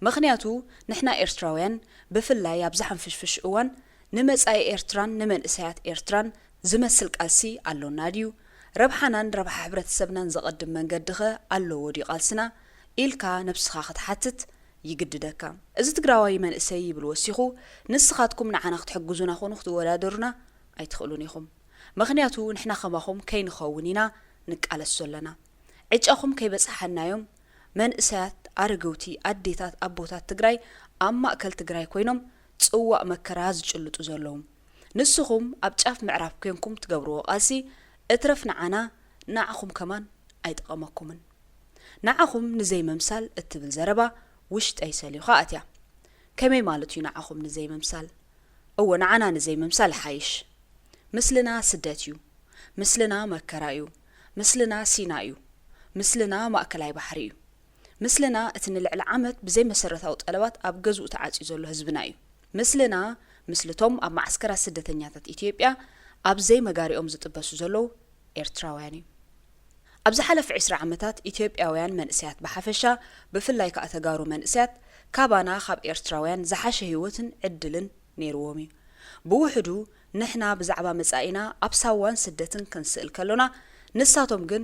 ምኽንያቱ ንሕና ኤርትራውያን ብፍላይ ኣብዚ ሓንፍሽፍሽ እዋን ንመጻኢ ኤርትራን ንመንእሰያት ኤርትራን ዝመስል ቃልሲ ኣሎና ድዩ? ረብሓናን ረብሓ ሕብረተሰብናን ዘቐድም መንገዲኸ ኣለዎ ድዩ ቃልስና? ኢልካ ነብስኻ ክትሓትት ይግድደካ። እዚ ትግራዋይ መንእሰይ ይብል ወሲኹ፣ ንስኻትኩም ንዓና ክትሕግዙና ኾኑ ክትወዳደሩና ኣይትኽእሉን ኢኹም። ምኽንያቱ ንሕና ከማኹም ከይንኸውን ኢና ንቃለስ ዘለና። ዕጫኹም ከይበጽሓናዮም መንእሰያት፣ ኣረገውቲ፣ ኣዴታት፣ ኣቦታት ትግራይ ኣብ ማእከል ትግራይ ኮይኖም ጽዋእ መከራ ዝጭልጡ ዘለዉ። ንስኹም ኣብ ጫፍ ምዕራብ ኮንኩም ትገብርዎ ቃልሲ እትረፍ ንዓና ንዓኹም ከማን ኣይጠቐመኩምን። ንዓኹም ንዘይምምሳል እትብል ዘረባ ውሽጠይ ሰልዩኻ ኣትያ። ከመይ ማለት እዩ ንዓኹም ንዘይምምሳል? እወ ንዓና ንዘይምምሳል ይሓይሽ። ምስልና ስደት እዩ። ምስልና መከራ እዩ። ምስልና ሲና እዩ። ምስልና ማእከላይ ባሕሪ እዩ። ምስልና እቲ ንልዕሊ ዓመት ብዘይ መሰረታዊ ጠለባት ኣብ ገዝኡ ተዓጽዩ ዘሎ ህዝብና እዩ። ምስልና ምስልቶም ኣብ መዓስከራት ስደተኛታት ኢትዮጵያ ኣብ ዘይመጋሪኦም ዝጥበሱ ዘለዉ ኤርትራውያን እዩ። ኣብ ዝሓለፈ ዕስራ ዓመታት ኢትዮጵያውያን መንእሰያት ብሓፈሻ ብፍላይ ከኣ ተጋሩ መንእሰያት ካባና ካብ ኤርትራውያን ዝሓሸ ህይወትን ዕድልን ነይርዎም እዩ። ብውሕዱ ንሕና ብዛዕባ መጻኢና ኣብ ሳዋን ስደትን ክንስእል ከሎና ንሳቶም ግን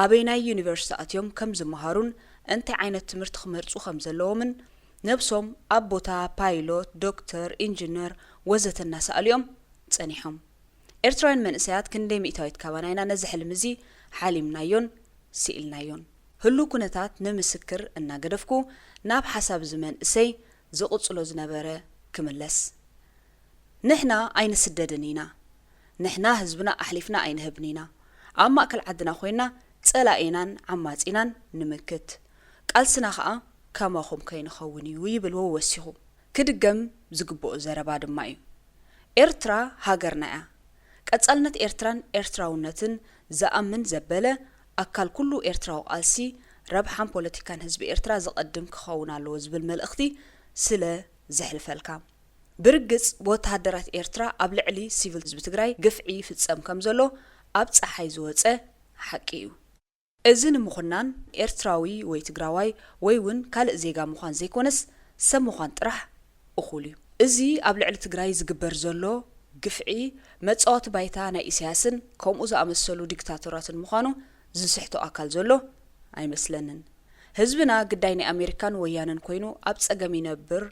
ኣበይናይ ዩኒቨርሲቲ ኣትዮም ከም ዝመሃሩን እንታይ ዓይነት ትምህርቲ ክመርጹ ከም ዘለዎምን ነብሶም ኣብ ቦታ ፓይሎት፣ ዶክተር፣ ኢንጂነር ወዘተ እናሰኣሉ እዮም ጸኒሖም። ኤርትራውያን መንእሰያት ክንደይ ሚእታዊት ካባና ኢና ነዚ ሕልሚ እዚ ሓሊምናዮን ስኢልናዮን? ህሉው ኩነታት ንምስክር እናገደፍኩ ናብ ሓሳብ እዚ መንእሰይ ዝቕጽሎ ዝነበረ ክምለስ። ንሕና ኣይንስደድን ኢና። ንሕና ህዝብና ኣሕሊፍና ኣይንህብን ኢና። ኣብ ማእከል ዓድና ኮይና ጸላኢናን ዓማጺናን ንምክት። ቃልስና ከኣ ከማኹም ከይንኸውን እዩ ይብል ወወሲኹ። ክድገም ዝግብኦ ዘረባ ድማ እዩ። ኤርትራ ሃገርና እያ። ቀጻልነት ኤርትራን ኤርትራውነትን ዝኣምን ዘበለ ኣካል ኩሉ ኤርትራዊ ቃልሲ ረብሓን ፖለቲካን ህዝቢ ኤርትራ ዘቐድም ክኸውን ኣለዎ ዝብል መልእኽቲ ስለ ዘሕልፈልካ። ብርግጽ ብወተሃደራት ኤርትራ ኣብ ልዕሊ ሲቪል ህዝቢ ትግራይ ግፍዒ ይፍጸም ከም ዘሎ ኣብ ጸሓይ ዝወጸ ሓቂ እዩ። እዚ ንምኹናን ኤርትራዊ ወይ ትግራዋይ ወይ እውን ካልእ ዜጋ ምዃን ዘይኮነስ ሰብ ምዃን ጥራሕ እኹል እዩ። እዚ ኣብ ልዕሊ ትግራይ ዝግበር ዘሎ ግፍዒ መጻወቲ ባይታ ናይ ኢሳያስን ከምኡ ዝኣመሰሉ ዲክታቶራትን ምዃኑ ዝስሕቶ ኣካል ዘሎ ኣይመስለንን። ህዝብና ግዳይ ናይ ኣሜሪካን ወያነን ኮይኑ ኣብ ጸገም ይነብር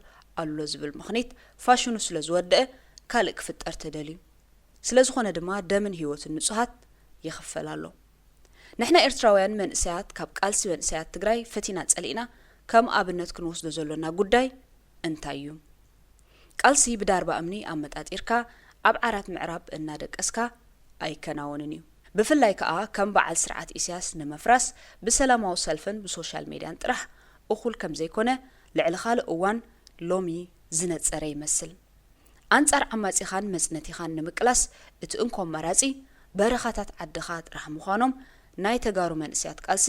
ኣሎ ዝብል ምኽኒት ፋሽኑ ስለ ዝወደአ ካልእ ክፍጠር ተደልዩ። ስለ ዝኾነ ድማ ደምን ህይወትን ንጹሃት ይኽፈል ኣሎ። ንሕና ኤርትራውያን መንእሰያት ካብ ቃልሲ መንእሰያት ትግራይ ፈቲና ጸሊእና ከም ኣብነት ክንወስዶ ዘሎና ጉዳይ እንታይ እዩ? ቃልሲ ብዳርባ እምኒ ኣመጣጢርካ ኣብ ዓራት ምዕራብ እናደቀስካ ኣይከናወንን እዩ። ብፍላይ ከኣ ከም በዓል ስርዓት ኢሳያስ ንምፍራስ ብሰላማዊ ሰልፍን ብሶሻል ሜድያን ጥራሕ እኹል ከም ዘይኮነ ልዕሊ ካልእ እዋን ሎሚ ዝነጸረ ይመስል። ኣንጻር ዓማጺኻን መጽነቲኻን ንምቅላስ እቲ እንኮ ኣማራጺ በረኻታት ዓድኻ ጥራሕ ምዃኖም ናይ ተጋሩ መንእሰያት ቃልሲ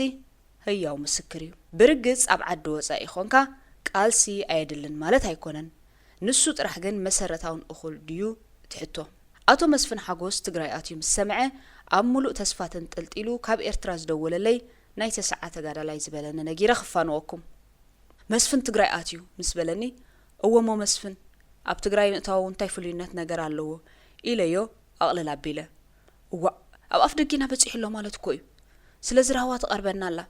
ህያው ምስክር እዩ። ብርግጽ ኣብ ዓዲ ወጻኢ ኾንካ ቃልሲ ኣየድልን ማለት ኣይኮነን። ንሱ ጥራሕ ግን መሰረታውን እኹል ድዩ እቲ ሕቶ? ኣቶ መስፍን ሓጎስ ትግራይ ኣትዩ ምስ ሰምዐ ኣብ ሙሉእ ተስፋ ተንጠልጢሉ ካብ ኤርትራ ዝደወለለይ ናይ ተስዓ ተጋዳላይ ዝበለኒ ነጊረ ክፋንወኩም። መስፍን ትግራይ ኣትዩ ምስ በለኒ፣ እወ እሞ መስፍን ኣብ ትግራይ ምእታዉ እንታይ ፍሉይነት ነገር ኣለዎ ኢለዮ ኣቕልል ኣቢለ። እዋእ ኣብ ኣፍ ደጊና በጺሑ ኣሎ ማለት እኮ እዩ። ስለዚ ራህዋ ትቐርበና ኣላ።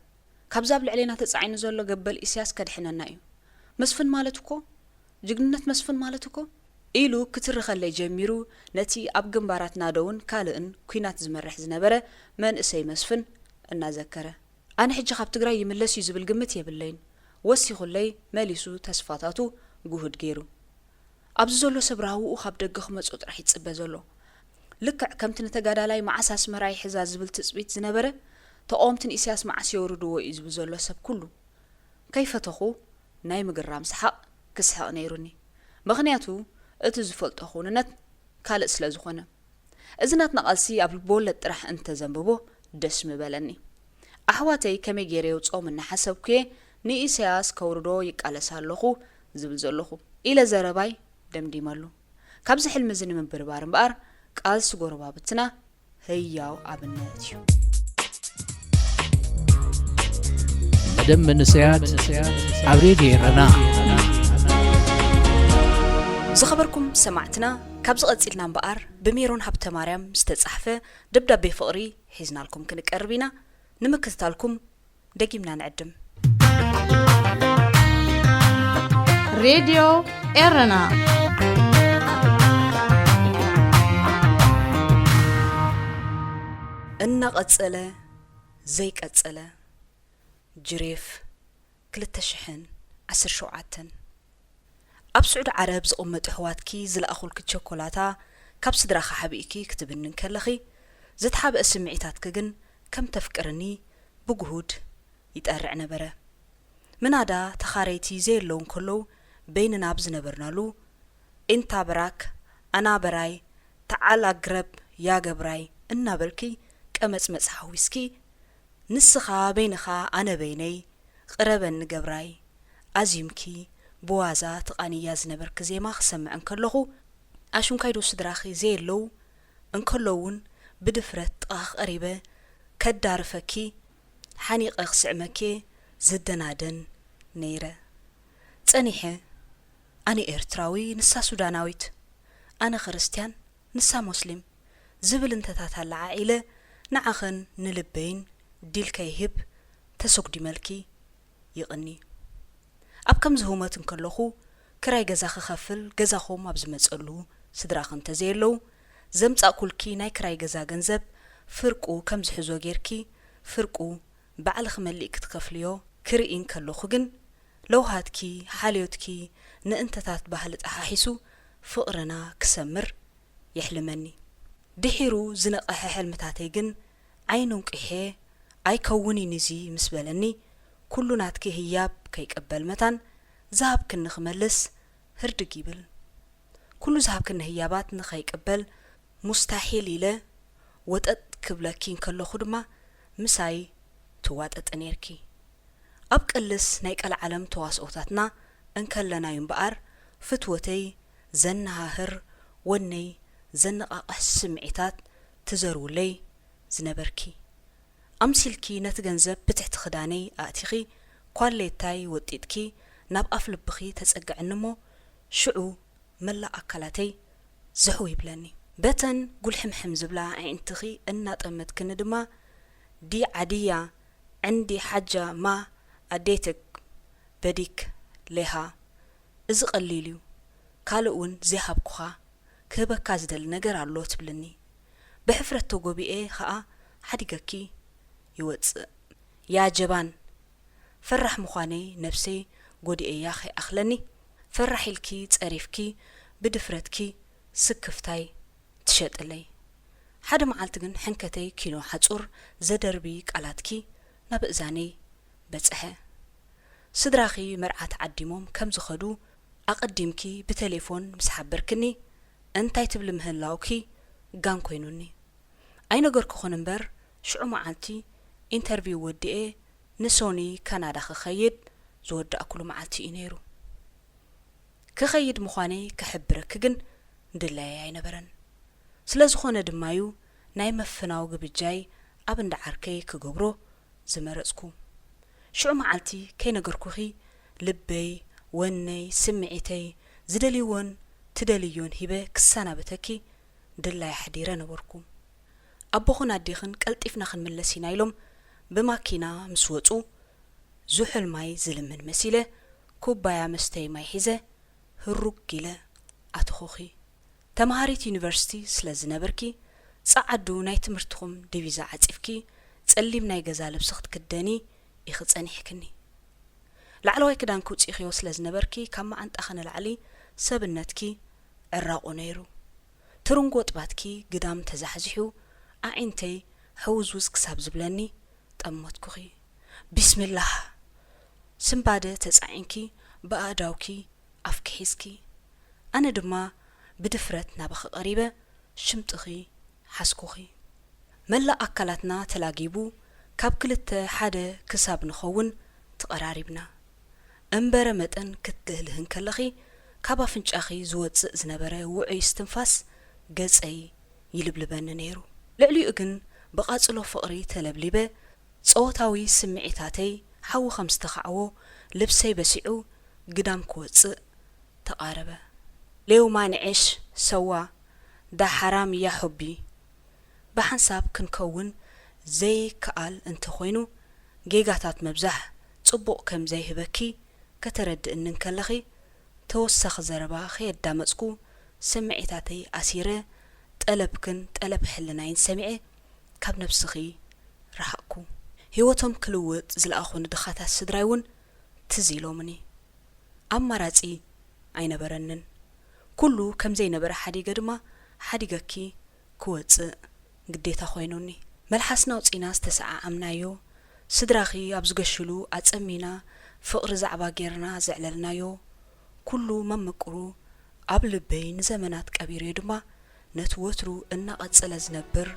ካብዚ ኣብ ልዕሌና ተጻዒኑ ዘሎ ገበል ኢሳያስ ከድሕነና እዩ። መስፍን ማለት እኮ ጅግንነት መስፍን ማለት እኮ ኢሉ ክትርኸለይ ጀሚሩ ነቲ ኣብ ግንባራት ናደውን ካልእን ኲናት ዝመርሕ ዝነበረ መንእሰይ መስፍን እናዘከረ። ኣነ ሕጂ ካብ ትግራይ ይምለስ እዩ ዝብል ግምት የብለይን። ወሲኹለይ መሊሱ ተስፋታቱ ግሁድ ገይሩ። ኣብዚ ዘሎ ሰብ ራህውኡ ካብ ደገ ክመጽኦ ጥራሕ ይጽበ ዘሎ። ልክዕ ከምቲ ንተጋዳላይ መዓስ ኣስመራ ይሕዛ ዝብል ትጽቢት ዝነበረ፣ ተቓወምቲ ንኢሳያስ መዓስ የውርድዎ እዩ ዝብል ዘሎ ሰብ ኩሉ። ከይፈተኹ ናይ ምግራም ሰሓቕ ክስሕቕ ነይሩኒ። ምኽንያቱ እቲ ዝፈልጦ ክውንነት ካልእ ስለ ዝኾነ። እዚ ናትና ቃልሲ ኣብ ልበወለድ ጥራሕ እንተዘንብቦ ደስ ምበለኒ። ኣሕዋተይ ከመይ ገይረ የውጽኦም እናሓሰብኩየ ንኢሳያስ ከውርዶ ይቃለስ ኣለኹ ዝብል ዘለኹ ኢለ ዘረባይ ደምዲመሉ። ካብዚ ሕልሚ እዚ ንምብርባር እምበኣር ቃልሲ ጎረባብትና ህያው ኣብነት እዩ። መደብ መንእሰያት ኣብ ሬድዮ ኤረና። ዝኸበርኩም ሰማዕትና፣ ካብዚ ቀጺልና እምበኣር ብሜሮን ሃብተማርያም ዝተጻሕፈ ደብዳቤ ፍቕሪ ሒዝናልኩም ክንቀርብ ኢና። ንምክትታልኩም ደጊምና ንዕድም። ሬድዮ ኤረና። እናቐጸለ ዘይቀጸለ። ጅሬፍ፣ ክልተ ሽሕን ዓሰርተ ሸውዓተን። ኣብ ስዑዲ ዓረብ ዝቕመጡ ኣሕዋትኪ ዝለኣኹልኪ ቸኮላታ ካብ ስድራኺ ሓቢእኪ ክትብኒ እንከለኺ፣ ዝተሓብአ ስምዒታትኪ ግን ከም ተፍቅርኒ ብግሁድ ይጠርዕ ነበረ። ምናዳ ተኻረይቲ ዘየለዉ እንከለዉ በይንና ኣብ ዝነበርናሉ፣ ኢንታ በራክ፣ ኣና በራይ፣ ተዓል ኣግረብ ያ ገብራይ እናበልኪ ቀመጽመጽ ሓዊስኪ፣ ንስኻ በይንኻ ኣነ በይነይ፣ ቅረበኒ ገብራይ፣ ኣዚምኪ ብዋዛ ትቓንያ ዝነበርኪ ዜማ ክሰምዕ እንከለኹ፣ ኣሽንኳይዶ ስድራኺ ዘየለዉ እንከለዉ'ውን ብድፍረት ጥቓኺ ቀሪበ ከዳርፈኪ፣ ሓኒቐ ክስዕመኪ'የ ዝደናደን ነይረ። ጸኒሐ፣ ኣነ ኤርትራዊ፣ ንሳ ሱዳናዊት፣ ኣነ ክርስትያን፣ ንሳ ሞስሊም ዝብል እንተታት ኣለዓዒለ ንዓኽን ንልበይን ዲል ከይህብ ተሰጉዲመልኪ ይቕኒ። ኣብ ከምዚ ህውመት እንከለኹ ክራይ ገዛ ክኸፍል ገዛኹም ኣብ ዝመጸሉ ስድራኺ እንተዘየለዉ ዘምጻእኩልኪ ናይ ክራይ ገዛ ገንዘብ ፍርቁ ከም ዝሕዞ ጌርኪ ፍርቁ ባዕልኺ መሊእኪ ትኸፍልዮ ክርኢ እንከለኹ ግን ለውሃትኪ ሓልዮትኪ ንእንተታት ባህሊ ጠሓሒሱ ፍቕርና ክሰምር የሕልመኒ። ድሒሩ ዝነቐሐ ሕልምታተይ ግን ዓይኑ እንቂሐ ኣይከውን'ዩን እዚ ምስ በለኒ፣ ኩሉ ናትኪ ህያብ ከይቅበል መታን ዝሃብክኒ ክመልስ ህርድግ ይብል። ኩሉ ዝሃብክኒ ህያባት ንኸይቅበል ሙስታሒል ኢለ ወጠጥ ክብለኪ እንከለኹ ድማ ምሳይ ትዋጠጢ ኔርኪ። ኣብ ቅልስ ናይ ቀልዓለም ተዋስኦታትና እንከለና'ዩ እምበኣር ፍትወተይ ዘነሃህር፣ ወነይ ዘነቓቕሕ ስምዒታት ትዘርውለይ ዝነበርኪ። ኣምሲልኪ ነቲ ገንዘብ ብትሕቲ ክዳነይ ኣእቲኺ ኳሌታይ ወጢጥኪ ናብ ኣፍ ልብኺ ተጸግዕኒ እሞ ሽዑ መላእ ኣካላተይ ዝሕው ይብለኒ። በተን ጉልሕምሕም ዝብላ ኣዒንትኺ እናጠመትክኒ ድማ ዲ ዓድያ ዕንዲ ሓጃ ማ ኣዴትክ በዲክ ሌሃ፣ እዚ ቀሊል እዩ፣ ካልእ እውን ዘይሃብኩኻ ክህበካ ዝደሊ ነገር ኣሎ ትብልኒ። ብሕፍረት ተጎቢኤ ኸኣ ሓዲገኪ ይወጽእ። ያ ጀባን! ፈራሕ ምዃነይ ነብሰይ ጎዲኤያ ከይኣኽለኒ፣ ፈራሕ ኢልኪ ጸሪፍኪ ብድፍረትኪ ስክፍታይ ትሸጥለይ። ሓደ መዓልቲ ግን ሕንከተይ ኪኖ ሓጹር ዘደርቢ ቃላትኪ ናብ እዛነይ በጽሐ። ስድራኺ መርዓ ተዓዲሞም ከም ዝኸዱ ኣቐዲምኪ ብቴሌፎን ምስ ሓበርክኒ፣ እንታይ ትብሊ ምህላውኪ ጋን ኮይኑኒ። ኣይነገርኩኽን እምበር፣ ሽዑ መዓልቲ ኢንተርቪው ወዲኤ ንሶኒ ካናዳ ክኸይድ ዝወዳእኩሉ መዓልቲ እዩ ነይሩ። ክኸይድ ምዃነይ ክሕብረኪ ግን ድላየይ ኣይነበረን። ስለ ዝኾነ ድማዩ ናይ ምፍናው ግብጃይ ኣብ እንዳ ዓርከይ ክገብሮ ዝመረጽኩ። ሽዑ መዓልቲ ከይነገርኩኺ ልበይ፣ ወነይ፣ ስምዒተይ፣ ዝደልይዎን ትደልዮን ሂበ ክሰናበተኪ ድላይ ኣሕዲረ ነበርኩ። ኣቦኽን ኣዴኽን ቀልጢፍና ክንምለስ ኢና ኢሎም ብማኪና ምስ ወጹ፣ ዝሑል ማይ ዝልምን መሲለ፣ ኩባያ መስተዪ ማይ ሒዘ ህሩግ ኢለ ኣተኹኺ። ተመሃሪት ዩኒቨርሲቲ ስለ ዝነበርኪ፣ ጸዓዱ ናይ ትምህርትኹም ዲቪዛ ዓጺፍኪ፣ ጸሊም ናይ ገዛ ልብሲ ክትክደኒ ኢኺ ጸኒሕክኒ። ላዕለዋይ ክዳንኪ ውጺእኽዮ ስለ ዝነበርኪ፣ ካብ መዓንጣኺ ንላዕሊ ሰብነትኪ ዕራቑ ነይሩ። ትርንጎ ጥባትኪ ግዳም ተዛሕዚሑ፣ ኣዒንተይ ሕውዝውዝ ክሳብ ዝብለኒ ጠመትኩኺ። ቢስሚላህ! ስንባደ ተጻዒንኪ፣ ብኣእዳውኪ ኣፍኪ ሒዝኪ። ኣነ ድማ ብድፍረት ናባኺ ቀሪበ፣ ሽምጥኺ ሓዝኩኺ። መላእ ኣካላትና ተላጊቡ፣ ካብ ክልተ ሓደ ክሳብ ንኸውን ተቐራሪብና። እምበረ መጠን ክትልህልሂ እንከለኺ፣ ካብ ኣፍንጫኺ ዝወጽእ ዝነበረ ውዑይ እስትንፋስ ገጸይ ይልብልበኒ ነይሩ። ልዕሊኡ ግን ብቓጽሎ ፍቕሪ ተለብሊበ፣ ጸወታዊ ስምዒታተይ ሓዊ ከም ዝተኻዕዎ፣ ልብሰይ በሲዑ ግዳም ክወጽእ ተቓረበ። ሌውማ ንዒሽ ሰዋ ዳ ሓራም ያ ሑቢ። ብሓንሳብ ክንከውን ዘይከኣል እንተኾይኑ፣ ጌጋታት ምብዛሕ ጽቡቕ ከም ዘይህበኪ ከተረድእኒ እንከለኺ፣ ተወሳኺ ዘረባ ከየዳመጽኩ ስምዒታተይ ኣሲረ፣ ጠለብክን ጠለብ ሕልናይን ሰሚዐ ካብ ነብስኺ ረሓቕኩ። ህይወቶም ክልውጥ ዝለኣኹኒ ድኻታት ስድራይ እውን ትዝ ኢሎምኒ። ኣማራጺ ኣይነበረንን። ኩሉ ከም ዘይነበረ ሓዲገ ድማ ሓዲገኪ ክወጽእ ግዴታ ኮይኑኒ። መልሓስና ኣውጺና ዝተሰዓዓምናዮ፣ ስድራኺ ኣብ ዝገሽሉ ኣጸሚና ፍቕሪ ዛዕባ ጌርና ዘዕለልናዮ፣ ኩሉ መምቅሩ ኣብ ልበይ ንዘመናት ቀቢረዮ ድማ፣ ነቲ ወትሩ እናቐጸለ ዝነብር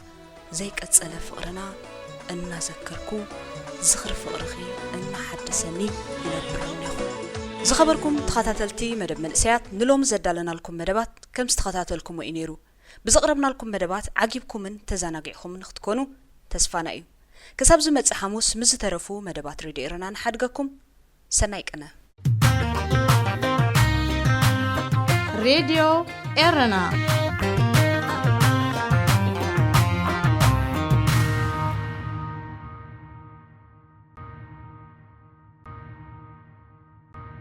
ዘይቀጸለ ፍቕርና እናዘከርኩ፣ ዝኽሪ ፍቕርኺ እናሓደሰኒ ይነብር እኒኹ። ዝኸበርኩም ተኸታተልቲ መደብ መንእሰያት፣ ንሎሚ ዘዳለናልኩም መደባት ከም ዝተኸታተልኩሞ እዩ ነይሩ። ብዘቕረብናልኩም መደባት ዓጊብኩምን ተዘናጊዕኩምን ክትኮኑ ተስፋና እዩ። ክሳብ ዝመጽእ ሓሙስ ምስ ዝተረፉ መደባት ሬድዮ ኤረና ንሓድገኩም። ሰናይ ቅነ። ሬድዮ ኤረና።